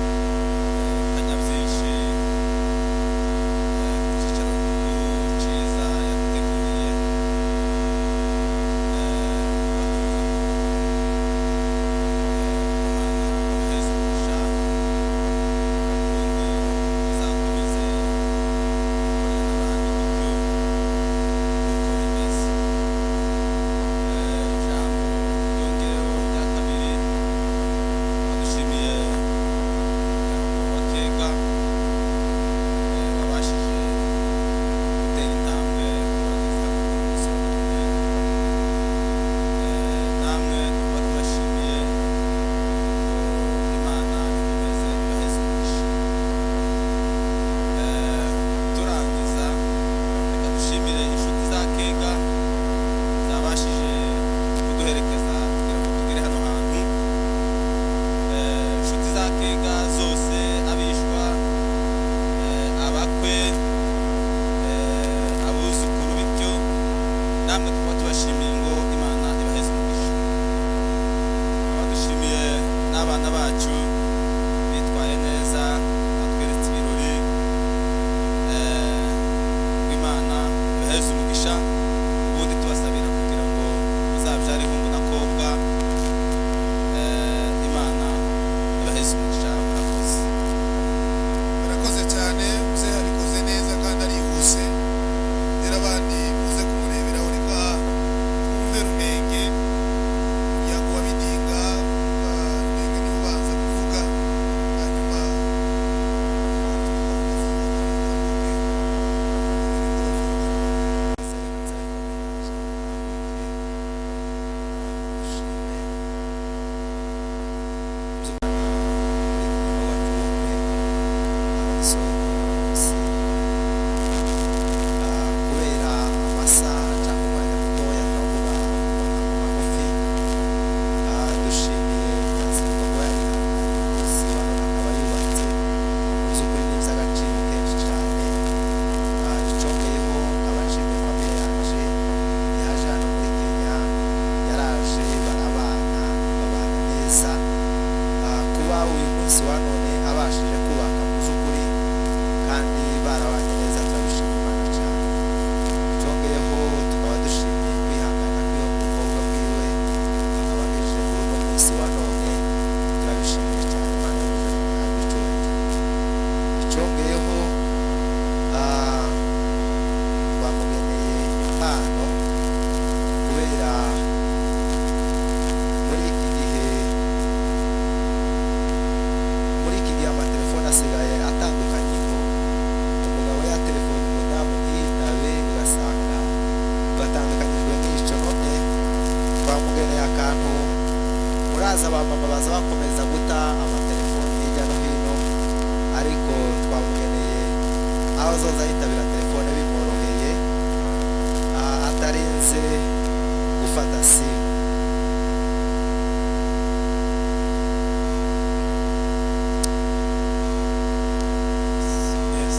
Muraza ba mama baza bakomeza guta amatelefoni hirya no hino, ariko twamugeneye aho azoza yitabira telefone bimworoheye, atarinze gufata simu. Yes.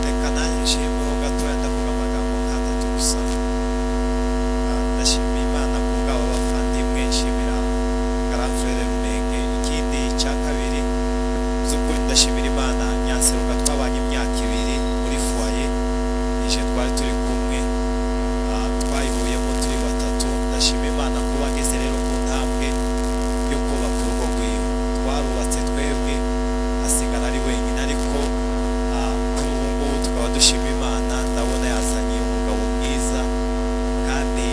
Reka nanjye nshimeho gatoya, ndavuga amagambo nk'atatu gusa. Ndashima Imana ku bw'aba bavandimwe, nshimira Grand Frère Runenge. Ikindi cya kabiri, by'ukuri ndashimira Imana Nyanseruka twabanye imyaka 2 muri foyer, nije twari turi kumwe, twayihuyemo turi batatu. Ndashima Imana kuba ngeze rero ku ntambwe yo kubaka urugo rwiwe. Twarubatse twebwe, asigara ari wenyine, ariko kuri ubu ngubu tukaba dushima Imana. Ndabona yazanye umugabo mwiza, kandi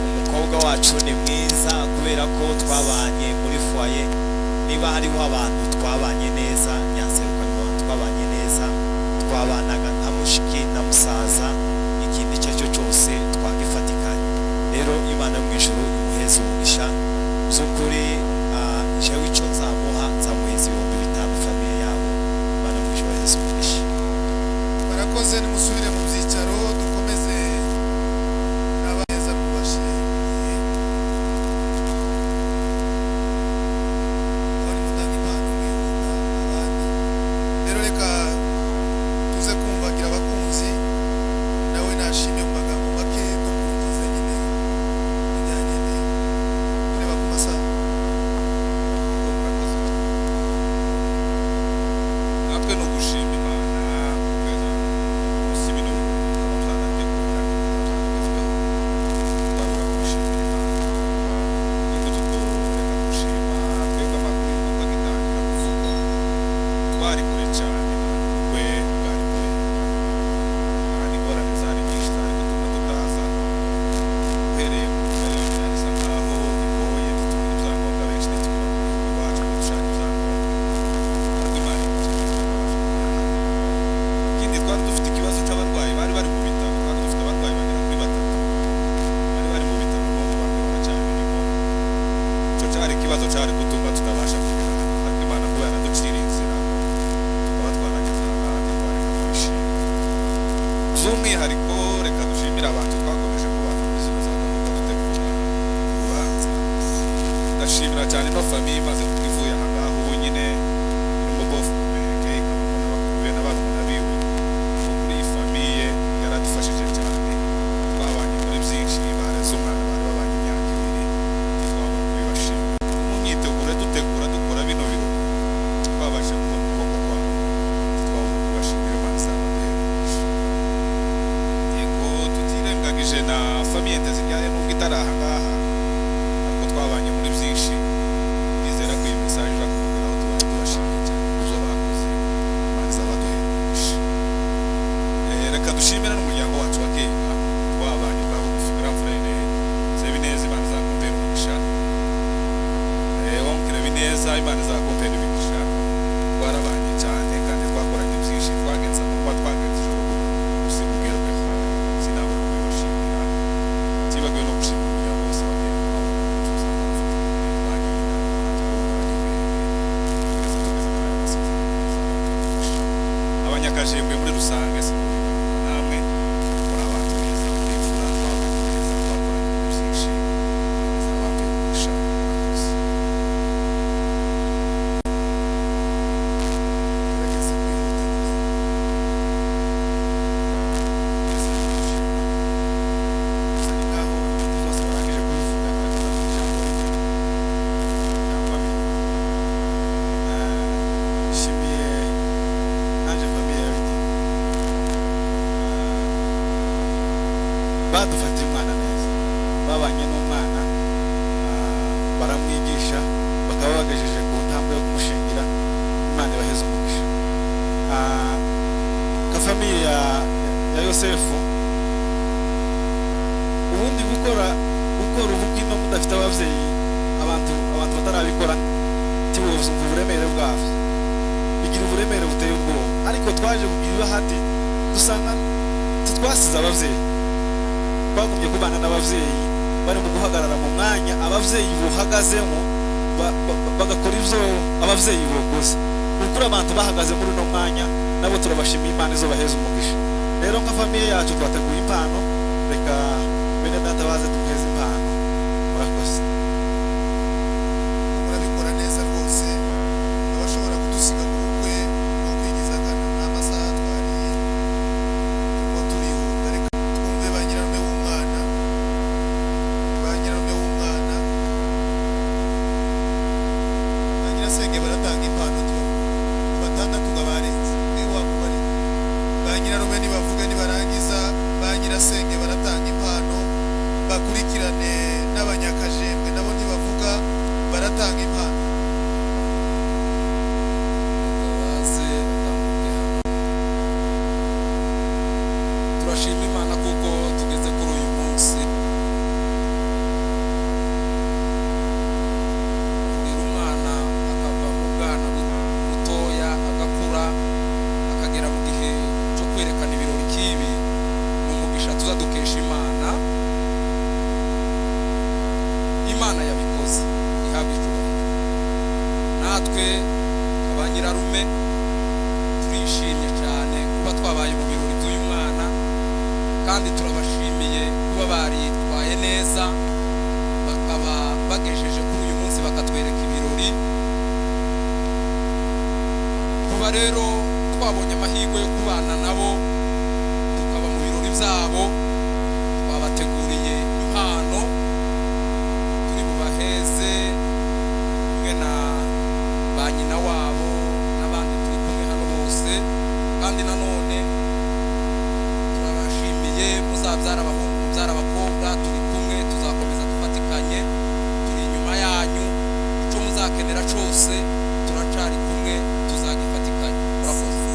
umukobwa wacu ni mwiza kubera ko twabanye muri foyer. Niba hariho abantu twabanye neza, Nyanseruka ni abantu twabanye neza, twabanaga nka mushiki na musaza, ikindi icyo ari cyo cyose twagifatikanye. Rero Imana yo mu ijuru imuheze umugisha by'ukuri. Jewe icyo nzamuha, nzamuheza 5000 famille yabo. Imana yo mu ijuru ibaheze umugisha. Barakoze, nimusubire mu byicaro dukomeze n'abeza mwubashe igihe. Aho nimutanga impano mwihuta abandi. Rero reka tuze kumvagira abakunzi, nawe nashimye mu magambo make dukungiza nyine bijyanye tureba ku masaha. Murakoze cyane. Natwe ni ugushima Imana kugeza munsi bino bintu bikaba byarateguwe kandi bikaba byaragezweho, twabura kubishimira Imana. Ikindi tutoreka gushima, twebwe amakuru y'uko agitangira kuvugwa twari kure cyane, ubukwe bwari kure kandi ingorane zari nyinshi zari gutuma tutaza. Uhereye ku mbere byari bisa nkaho bigoye, ntitubona ibyangombwa, benshi ntitukiba mu gihugu iwacu ngo dushake ibyangombwa, ariko Imana idukijije tukabasha kugera hano. Ikindi, twari dufite ikibazo cy'abarwayi bari bari mu bitaro. Twari dufite abarwayi bagera kuri 3 bari bari mu bitaro, n'ubu bamwe baracyabirimo. Icyo cyari ikibazo cyari gutuma tutabasha kugera hano, ariko Imana kuba yaraduciriye inzira tukaba twarageze aha, ntitwareka kubishima. By'umwihariko reka dushimire abantu twakomeje kubana muri zino za gahunda dutegura urubanza. Ndashimira cyane ino famille imaze kuba ivuye aha ngaha ubu nyine, irimo bofu Kumenge, ikabamo n'abakuru be n'abarumuna biwe. Ubu kuri iyi famille yaradufashije cyane, twabanye muri byinshi, bareze umwana bari babanye imyaka 2, ntitwabura kubibashimira. Mu myiteguro Babanye n'umwana, baramwigisha, bakaba bagejeje ku ntambwe yo kumushingira. Imana ibaheze umugisha. Ka famille ya Yosefu, ubundi gukora ubukwe mudafite ababyeyi, abantu batarabikora ntibumva uburemere bwabyo, bigira uburemere buteye ubwoba. Ariko twaje kugira ibahati, dusanga twasize ababyeyi, twagumye kubana n'ababyeyi, bari mu guhagarara mu mwanya ababyeyi buhagazemo, bagakora ibyo ababyeyi bokoze. Ukuri abantu bahagaze muri uno mwanya nabo turabashimiye, Imana izo baheza umugisha. Rero nka famille yacu twateguye impano, reka bene data baze tumuheze impano. Murakoze. Murabikora neza rwose. Abashobora kudusiga mu bukwe no kwigiza nkana nta masaha twariye, turimo turihuta. Reka twumve ba nyirarume w'umwana, ba nyirarume w'umwana, ba nyirasenge baratanga impano tu batandatu ngo barenze niba wakubare. Ba nyirarume nibavuga, nibarangiza ba nyirasenge baratanga impano, bakurikirane n'abanyakajembwe nabo ntibavuga, baratanga impano. Baze batambuke hano. Turashima Imana kuko tugeze kuri uyu munsi. Kurera umwana akava mu bwana mutoya agakura akagera mu gihe cyo kwerekana ibirori kibi, ni umugisha tuza dukesha Imana. Imana yabikoze ihabwa icyubahiro. Natwe ba nyirarume turishimye cyane kuba twabaye mu birori by'uyu mwana, kandi turabashimiye kuba baritwaye neza, bakaba bagejeje kuri uyu munsi bakatwereka ibirori. Kuba rero twabonye amahirwe yo kubana nabo tukaba mu birori byabo, twabateguriye impano turi bubaheze kumwe na ba nyina wabo n'abandi turi kumwe hano bose. Kandi nanone turabashimiye, muzabyara abahungu, mubyara abakobwa, turi kumwe, tuzakomeza dufatikanye, turi inyuma yanyu, icyo muzakenera cyose turacari kumwe, tuzagifatikanya. Murakoze.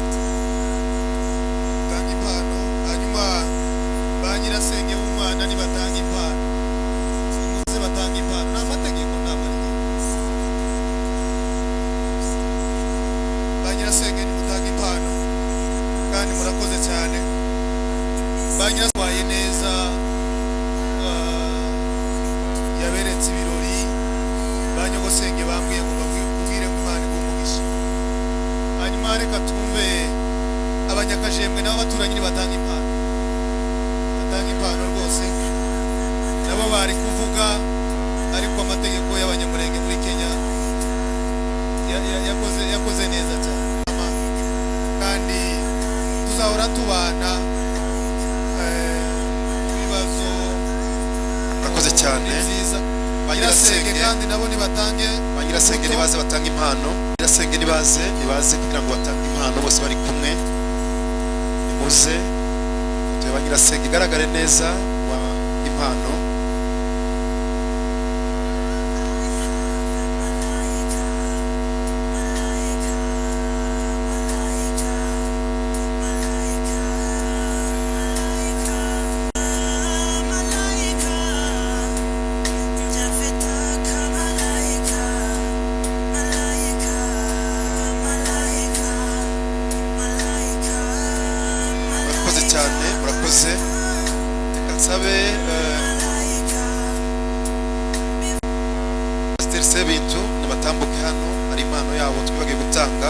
Tanga impano, hanyuma ba nyirasenge w'umwana nibatanga impano, muze batanga impano. Ni amategeko, ntabwo ari itegeko. Ba nyirasenge nimutanga impano, kandi murakoze cyane. Ba nyiraswaye neza, yaberetse ibirori. Ba nyogosenge bambwiye ngo babwire ngo Imana iguhe umugisha. Hanyuma reka twumve abanyakajembwe nabo abaturanyi nibatanga impano, batanga impano rwose. Nabo bari kuvuga, ariko amategeko y'abanyamurenge muri Kenya yakoze neza cyane, kandi tuzahora tubana ibibazo. Murakoze cyane. Ni byiza. Ba nyirasenge nyirasenge kandi nabo nibatange. Ba nyirasenge nibaze batanga impano. Nyirasenge nibaze kugira ngo batange impano bose bari kumwe. Nimuze ifoto ya ba nyirasenge igaragare neza wa impano. Murakoze cyane, murakoze. Reka nsabe Pasiteri Sebintu nibatambuke hano, hari impano yabo twibagiwe gutanga.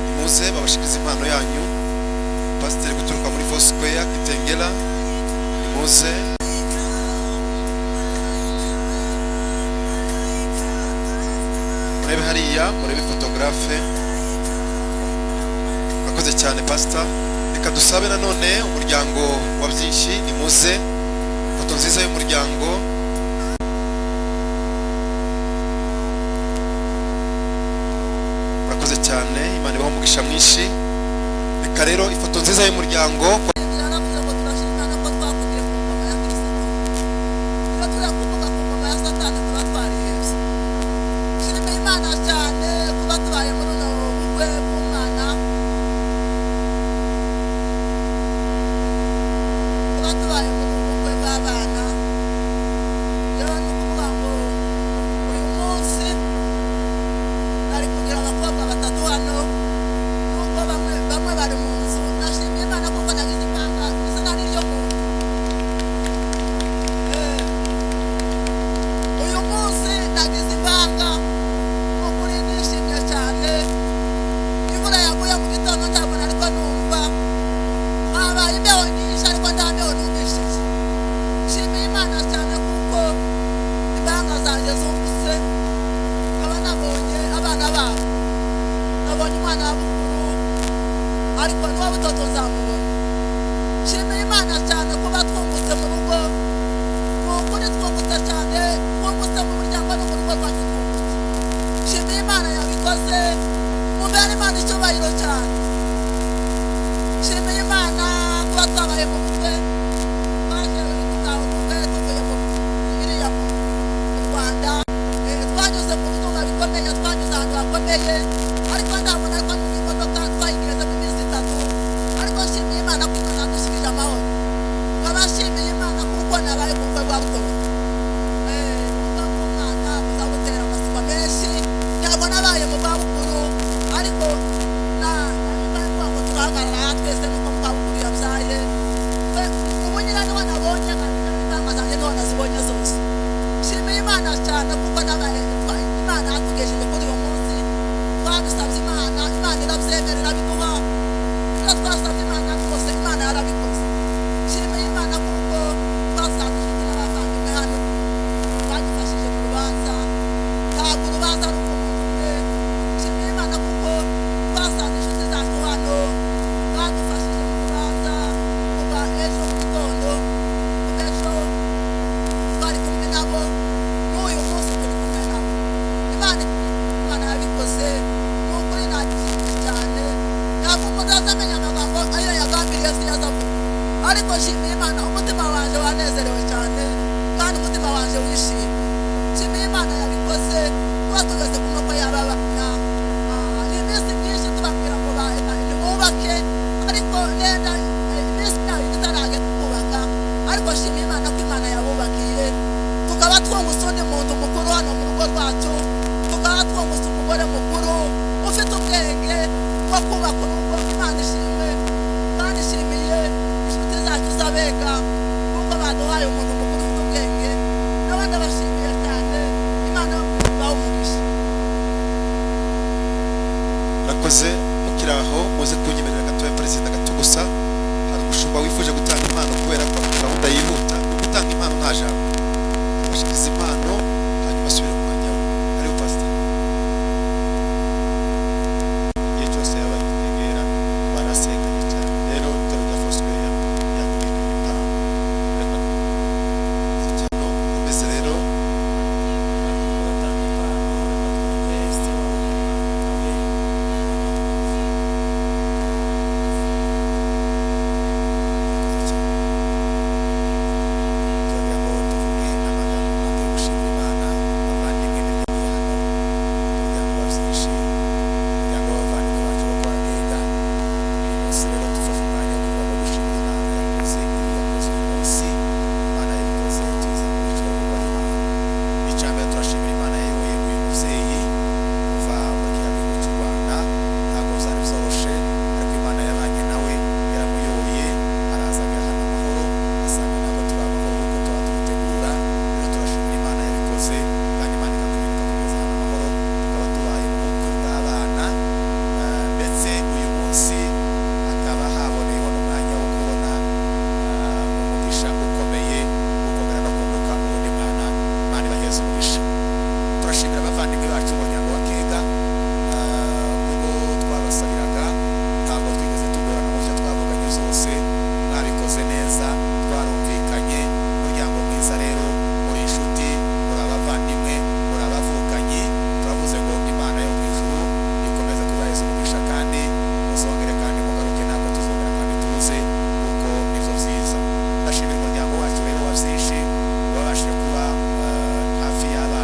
Nimuze babashikirize impano yanyu. Pasiteri guturuka muri Foursquare Kitengela, nimuze. Murebe hariya, murebe photographe. Murakoze cyane pastor. Reka dusabe nanone umuryango wa byinshi, nimuze foto nziza y'umuryango. Murakoze cyane, Imana ibahe umugisha mwinshi. Reka rero ifoto nziza y'umuryango. Yaravuze ngo turashima Imana ko twakugiriye ku ngoma ya Kristo. Iyo turakugira Tukaba twungutse undi muntu mukuru hano mu rugo rwacu, tukaba twungutse umugore mukuru ufite ubwenge bwo kubaka urugo. Imana ishimwe kandi ishimiye inshuti zacu z'abega kuko baduhaye umuntu mukuru ufite ubwenge. N'abandi abashimiye cyane, Imana ibahe umugisha. Murakoze. Mukiri aho muze kunyemerera gatoya, perezida, gato gusa. Hari umushumba wifuje gutanga impano kubera ko afite gahunda yihuta yo gutanga impano, nta jambo. Abashyikiza impano hanyuma asubire mu mwanya we. Hariho pasiteri. Igihe cyose yabaye igitegera barasenganye cyane. Rero itorero rya Foursquare yamugeneye impano. Reka cyane ukomeze rero. Batanga impano, reka twumve se wabo w'umwana nawe. Murakoze cyane. Turagira ngo tuvuge amagambo make yo gushimira Imana. Bavandimwe, imiryango ya hano, umuryango wa byinshi, umuryango w'abavandimwe bacu bo kwa Gega, uyu munsi rero dufashe umwanya wo kuvuga ngo gushimira Imana yakoze ibi, yakoze uyu munsi. Imana yabikoze, tuza muri icyo kuko ari Imana. Icya mbere, turashimira Imana yayoboye uyu mubyeyi kuva muri kiriya gihugu cy'u Rwanda. Ntabwo byari byoroshe, ariko Imana yabanye nawe, yaramuyoboye, araza agahana amahoro, asanga ntabwo turi amahoro kuko tuba tubitegura. Rero turashimira Imana yabikoze, kandi Imana ikakurinda kugeza hano amahoro, tukaba tubaye mu bukwe bw'abana. Ndetse uyu munsi hakaba haboneyeho n'umwanya wo kubona umugisha ukomeye, gukomera no kunguka uwundi mwana. Imana ibaheze umugisha. Turashimira abavandimwe bacu, umuryango wa Kega. Ubwo twabasabiraga ntabwo twigeze tugorana mu byo twavuganye zose, mwabikoze neza, twarumvikanye. Umuryango mwiza rero, muri inshuti, muri abavandimwe, muri abavukanyi. Turavuze ngo Imana yo mu ijuru ikomeze kubaheza umugisha, kandi muzongere kandi mugaruke, ntabwo tuzongera kandi tuze kuko nibyo byiza. Ndashimira umuryango wacu rero wa byinshi wabashije kuba hafi y'abana.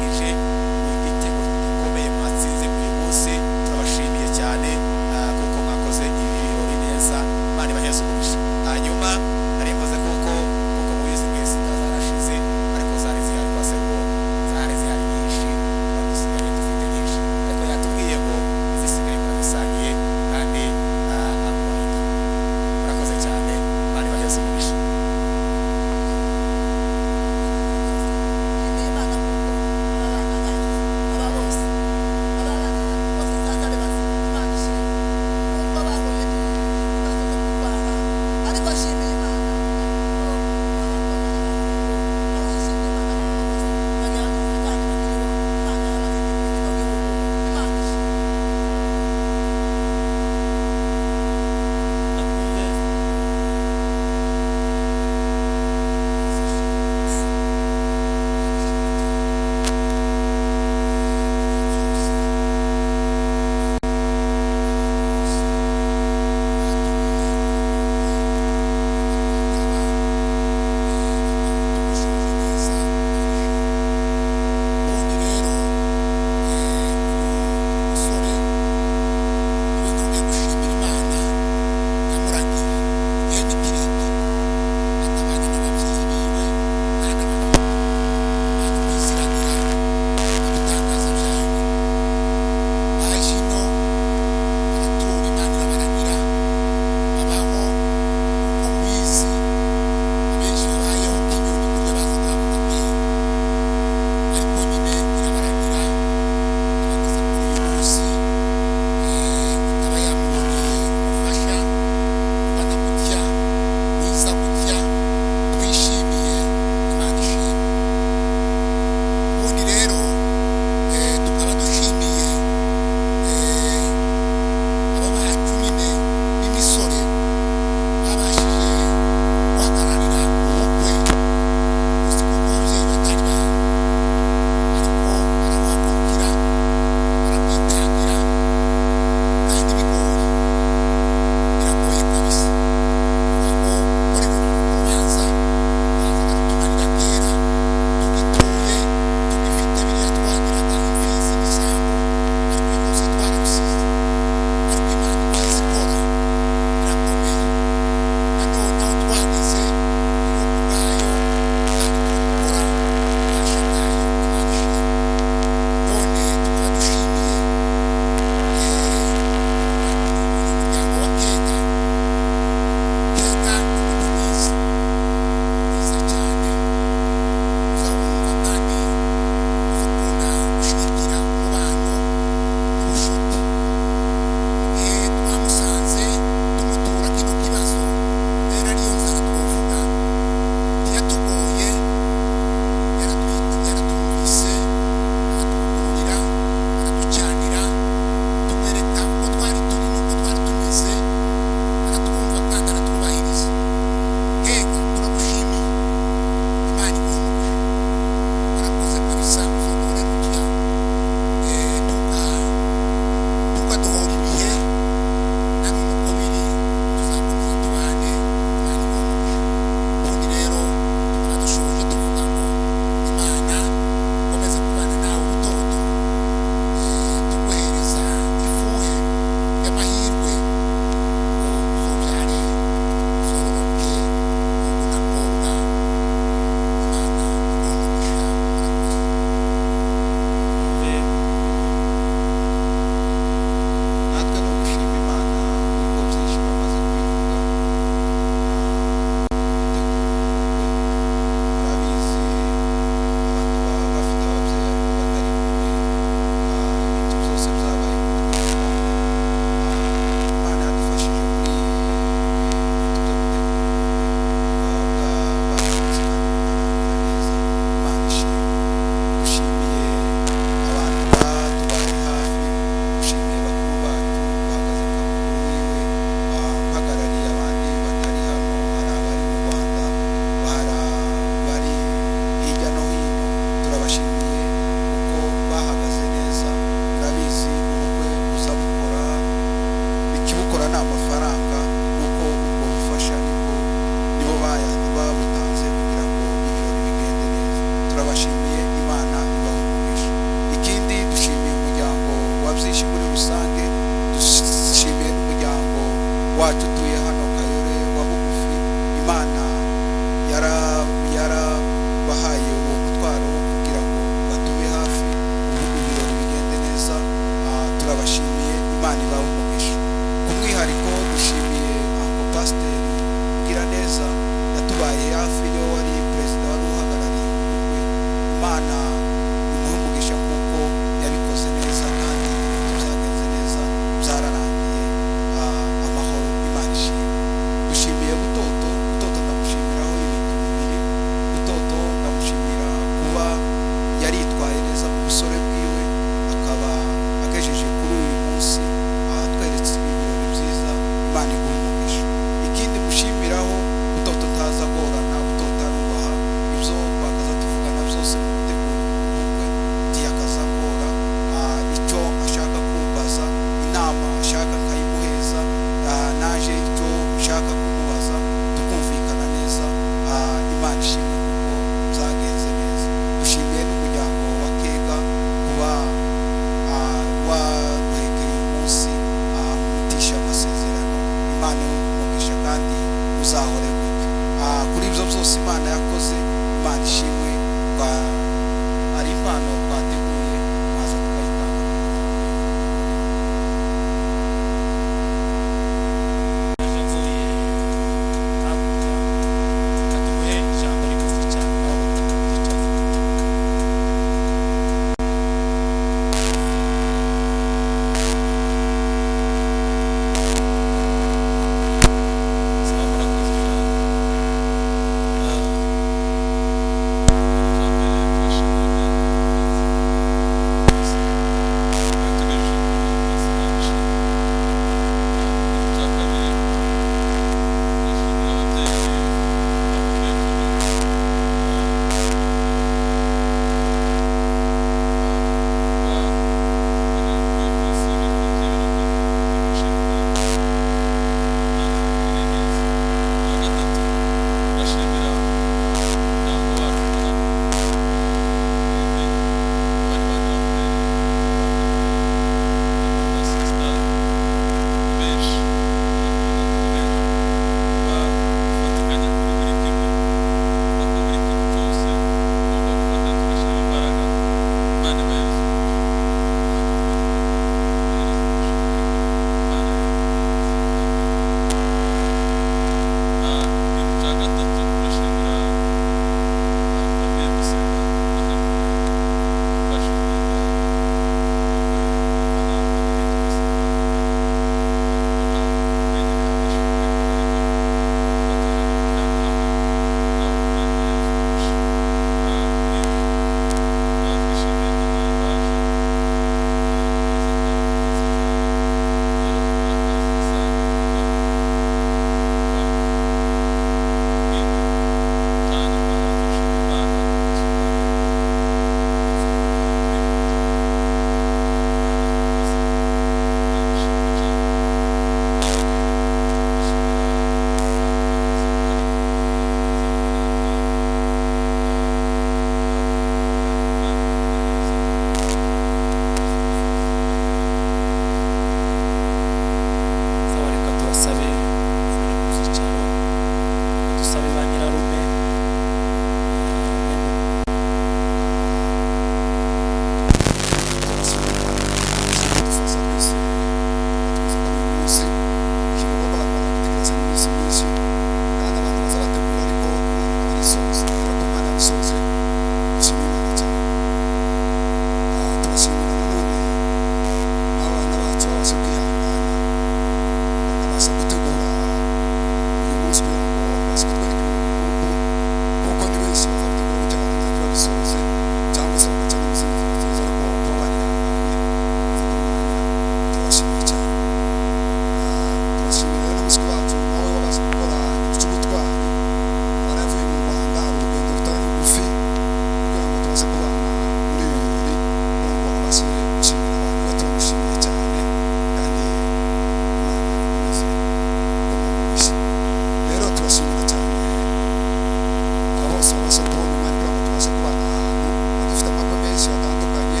bose babashe kubona umwanya kugira ngo tubashe kubana ahantu dufite amakwe menshi atandukanye,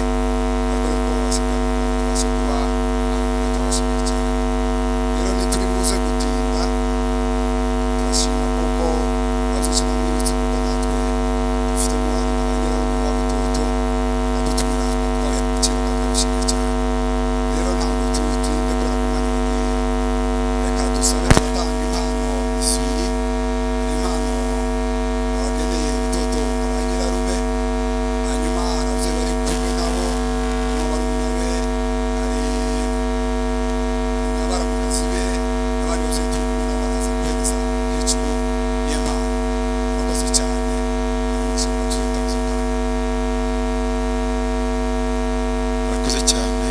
ariko rero babashe kugira ngo tubashe kuba ahantu tubashimiye cyane. Rero ntituri buze gutinda, turashima kuko babyutse namwibutse kuko natwe dufite umwanya na ba nyirarume wa Butoto adutumira twabakira kandi turabishimiye cyane. Rero ntabwo turi butinde kubera ko umwanya wagiye, reka dusabe turatanga impano isuri, impano abageneye Butoto nka ba nyirarume, hanyuma hari ababyeyi bari kumwe nabo, harimo barumuna be, hari na baramukazi be n'abandi babyeyi turi kumwe nabo baraza guhereza umukecuru iyo mpano. Murakoze cyane, umushumba tuzitanze kandi. Murakoze cyane.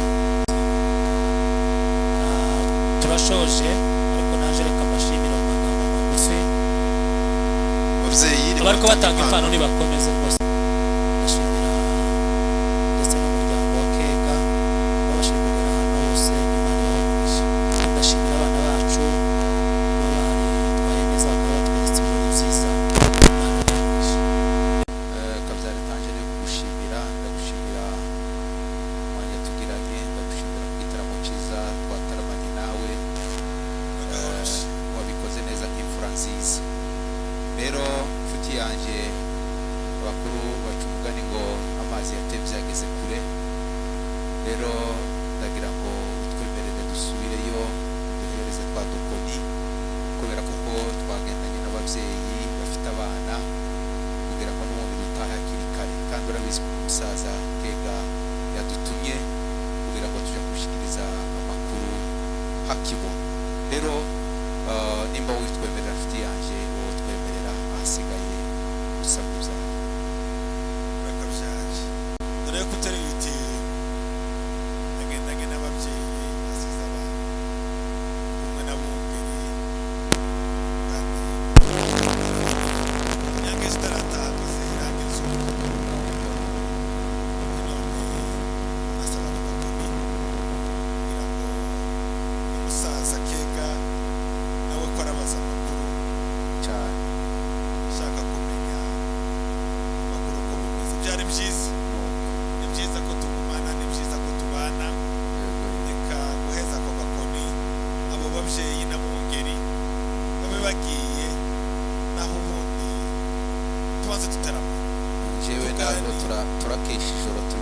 Turashoje, ariko naje reka mbashimire mu magambo magufi. Ababyeyi, reka Abari batange batanga impano. impano nibakomeze rwose. Ndashimira ndetse n'umuryango wa Kega wabashije kugera hano bose, Imana ibahe umugisha. Kandi ndashimira abana bacu kuba baritwaye neza bakaba batweretse ibirori byiza, Imana ibahe umugisha. Kabyara tangene kugushimira, ndagushimira umwanya tugiranye, ndagushimira ku gitaramo cyiza twataramanye nawe. Wabikoze neza nk'imfura nziza. Rero nshuti yanjye, abakuru baca umugani ngo amazi yatebye ageze kure. Rero ndagira ngo utwemerere dusubireyo duhereze twa dukoni, kubera kuko twagendanye n'ababyeyi bafite abana, kugira ngo n'ubundi dutahe hakiri kare. Kandi urabizi ko umusaza Kega yadutumye kugira ngo tujye gushyikiriza amakuru hakibona. Rero nimba witwemerera nshuti yanjye, wowe twemerera, ahasigaye usabwa ibyawe. Urakabyaye, dore ko uteruye uti nagendanye n'ababyeyi asize abana kumwe n'abungeri, kandi inyange zitarataha irangiza none asaba n'agakoni kugira ngo umusaza Kega nawe ko arabaza amakuru cyane, ashaka kumenya amakuru uko bimeze. Byari byiza, ni byiza ko tugumana, ni byiza ko tubana. Reka guheza ako gakoni abo babyeyi n'abungeri babe bagiye, naho ubundi tubanze tutarama. Njyewe ntabwo turakesha ijoro turi